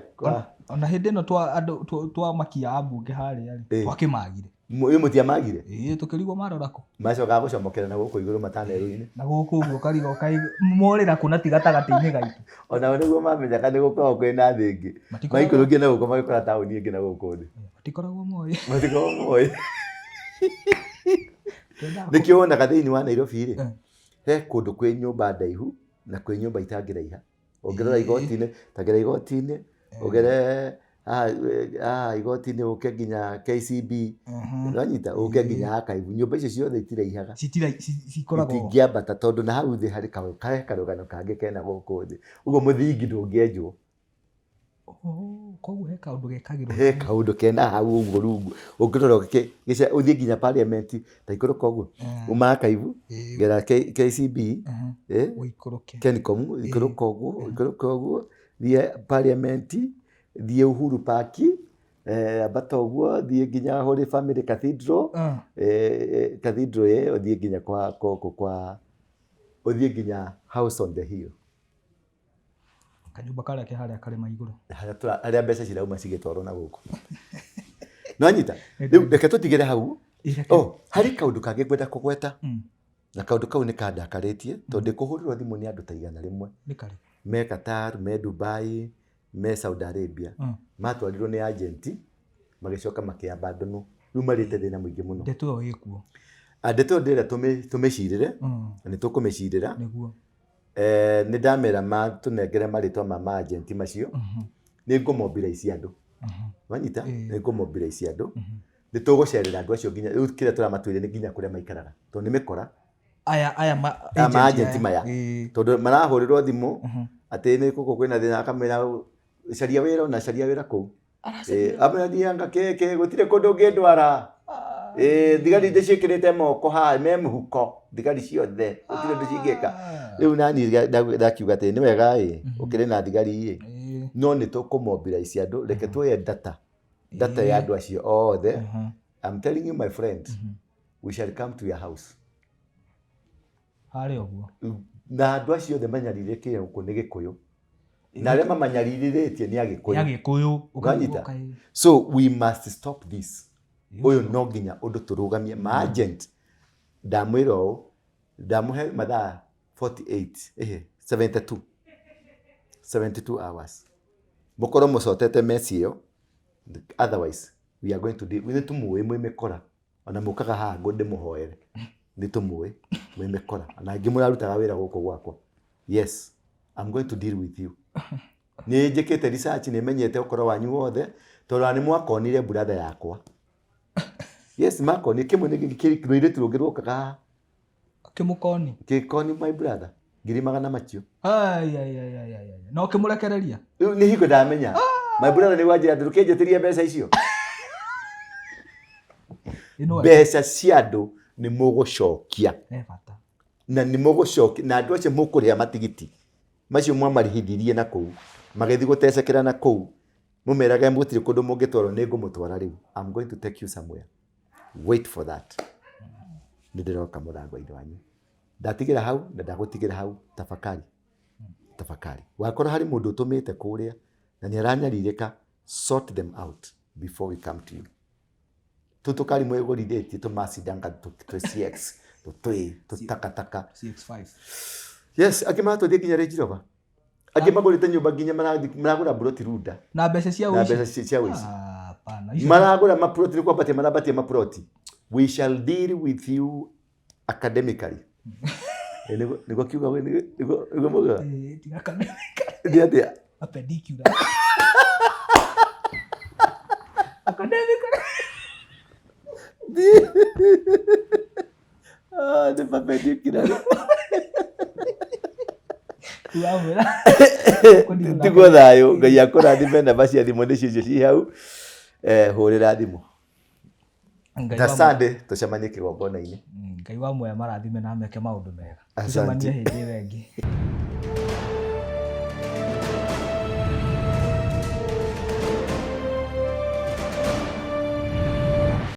Ona hĩndĩ ĩno twa andũ twamakia ambunge harĩa rĩ, twakĩmagire. Ĩ mũtiamagire? Ĩĩ, tũkĩrigwo marora kũ. Macokaga gũcomokera na gũkũ igũrũ matanero-inĩ. Na gũkũ ũguo ũkarigwo kaĩ morĩra kũ na ti gatagatĩ-inĩ gaitũ. Onao nĩguo mamenyaga nĩ gũkoragwo kwĩna thĩ ĩngĩ. Maikũrũkia na gũkũ magĩkora taũni ĩngĩ na gũkũ thĩ. Matikoragwo moĩ. Matikoragwo moĩ. Nĩkĩo wonaga thĩinĩ wa Nairobi rĩ, he kũndũ kwĩ nyũmba ndaihu na kwĩ nyũmba itangĩraiha. Ũngĩrora igoti-inĩ, ta gera igoti-inĩ, ũgere haha igoti-inĩ ũke nginya KCB, nĩwanyita, ũke nginya archive, nyũmba icio ciothe itiraihaga. Cikoragwo Itingĩambata tondũ na hau thĩ harĩ karũgano kangĩ kena gũkũ thĩ. Ũguo mũthingi ndũngĩenjwo. Oh, koguo he kaũndũ gekagĩrwo. He kaũndũ kena hau ũguo rungu. Ũngĩrora ũthiĩ nginya parliament, ta ikũrũka ũguo, uma archive, gera KCB, Ũikũrũke. Kencom, ikũrũka ũguo, ikũrũka ũguo, thiĩ parliament, thiĩ Uhuru Park, ambata ũguo, thiĩ nginya Holy Family Cathedral, Cathedral ĩyo, ũthiĩ nginya kwa, kwa, kwa, ũthiĩ nginya House on the Hill. Kanyũmba karĩa ke harĩa karĩma igũrũ. Harĩa mbeca cirauma cigĩtwarwo na gũkũ. Nĩwanyita? Rĩu reke tũtigĩre hau. Oh, harĩ kaũndũ kangĩ ngwenda kũgweta. Na kaũndũ kau nĩ kandakarĩtie tondũ ndĩkũhũrĩrwo thimũ nĩ andũ ta 100. Nĩ karĩ? Me Qatar, me Dubai, me Saudi Arabia. Matwarirwo nĩ agent magĩcoka makĩabandonwo. Rĩu marĩte thĩna mũingĩ mũno. Ndeto ĩyo ĩkuo. Ndeto ĩyo ndĩrenda tũmĩcirĩre, na nĩ tũkũmĩcirĩra. Nĩguo. Nĩ ndamera matũnengere marĩtwa ma ma-agent macio, nĩ ngũmobilize andũ. Wanyita? Nĩ ngũmobilize andũ. Nĩ tũgũcerera andũ acio nginya, rĩu kĩrĩa tũramatuĩria nĩ nginya kũrĩa maikaraga. Tondũ nĩ mĩkora. Aya, aya ma Aya ma-agent agent maya. Tondũ marahũrĩrwo thimũ, atĩ nĩ gũkũ kwĩna thĩna, akamwĩra caria wĩra ona caria wĩra kũu. Amwĩra thianga keke, gũtirĩ kũndũ ũngĩndwara. Thigari ndĩciĩkĩrĩte moko haha, me mũhuko, thigari ciothe, gũtirĩ ũndũ cingĩka. Rĩu nani ndakiuga atĩ nĩ wega ĩ, ũkĩrĩ na thigari ĩ, no nĩ tũkũmobilize andũ, reke tuoye data, data ya andũ acio othe. I'm telling you my friend, we shall come to your house. Harĩa ũguo. Na andũ acio othe manyarirĩkĩte gũkũ nĩ Gĩkũyũ. Na arĩa mamanyarirĩtie nĩ Agĩkũyũ. Nĩ Agĩkũyũ. Wanyita? So we must stop this. Ũyũ no nginya ũndũ tũrũgamie. Ma-agent, ndamwĩra ũũ, ndamũhe mathaa 48, 72. 72 hours. Mũkorwo mũcotete mess ĩyo, otherwise we are going to deal. Nĩ tũmũĩ mwĩ mĩkora. Ona mũkaga haha ngo ndĩmũhoere. Nĩ tũmũĩ mwĩ mĩkora. Na angĩ mũrarutaga wĩra gũkũ gwakwa. Yes, I'm going to deal with you. Nĩ njĩkĩte research, nĩ menyete ũkoro wanyu wothe, tondũ ona nĩ mwakonire brother yakwa. Yes, makonire. Kĩmwe nĩ rũirĩtu rũngĩ rwokaga haha. Kĩmũkoni? Kĩkoni my brother. Ngiri magana macio. Ai, ai, ai, ai, ai, ai. No ũkĩmũrekereria? Rĩu nĩ hingo ndamenya. My brother nĩ wanjĩra atĩ ndũkĩnjĩtĩrie mbeca icio. Mbeca cia andũ nĩ mũgũcokia. He bata. Na nĩ mũgũcokia, na andũ acio mũkũrĩha matigiti. Macio mwamarĩhithirie na kũu. Magĩthiĩ gũtecekera na kũu. Mũmerage mũtirĩ kũndũ mũngĩtwarwo, nĩ ngũmũtwara rĩu. I'm going to take you somewhere. Wait for that. Nĩ ndĩroka mũrango-inĩ wanyu. Ndatigĩra hau na ndagũtigĩra hau. Tafakari. Tafakari. Wakorwo harĩ mũndũ ũtũmĩte kũrĩa na nĩ aranyarirĩka, sort them out before we come to you. Tũu tũkari mwĩgũrithĩtie tũmacindanga twĩ CX, tũtwĩ, tũtakataka. CX5. Yes, angĩ maratũthiĩ nginya Range Rover. Angĩ magũrĩte nyũmba nginya maragũra mburoti Runda. Na mbeca cia Na ũici. mbeca cia ũici. Ah, hapana. Icio Maragũra maploti nĩ kwambatia marambatia maploti. We shall deal with you academically. Eh, nĩguo kiuga nĩguo maugaga? Eh, ti academic. Nĩ atĩa? Perpendicular. Academic. Ah, nĩ perpendicular. Wamwĩra. Tigwo thayũ, Ngai akũrathime, namba cia thimũ nĩcio icio ci hau. Eh, hũrĩra thimũ. Ngai Na wa Sunday tũcemanie kĩgongona-inĩ. Ngai wa muoya marathime na meke maũndũ mega. Asante. Tũcemanie hĩndĩ ĩyo ĩngĩ.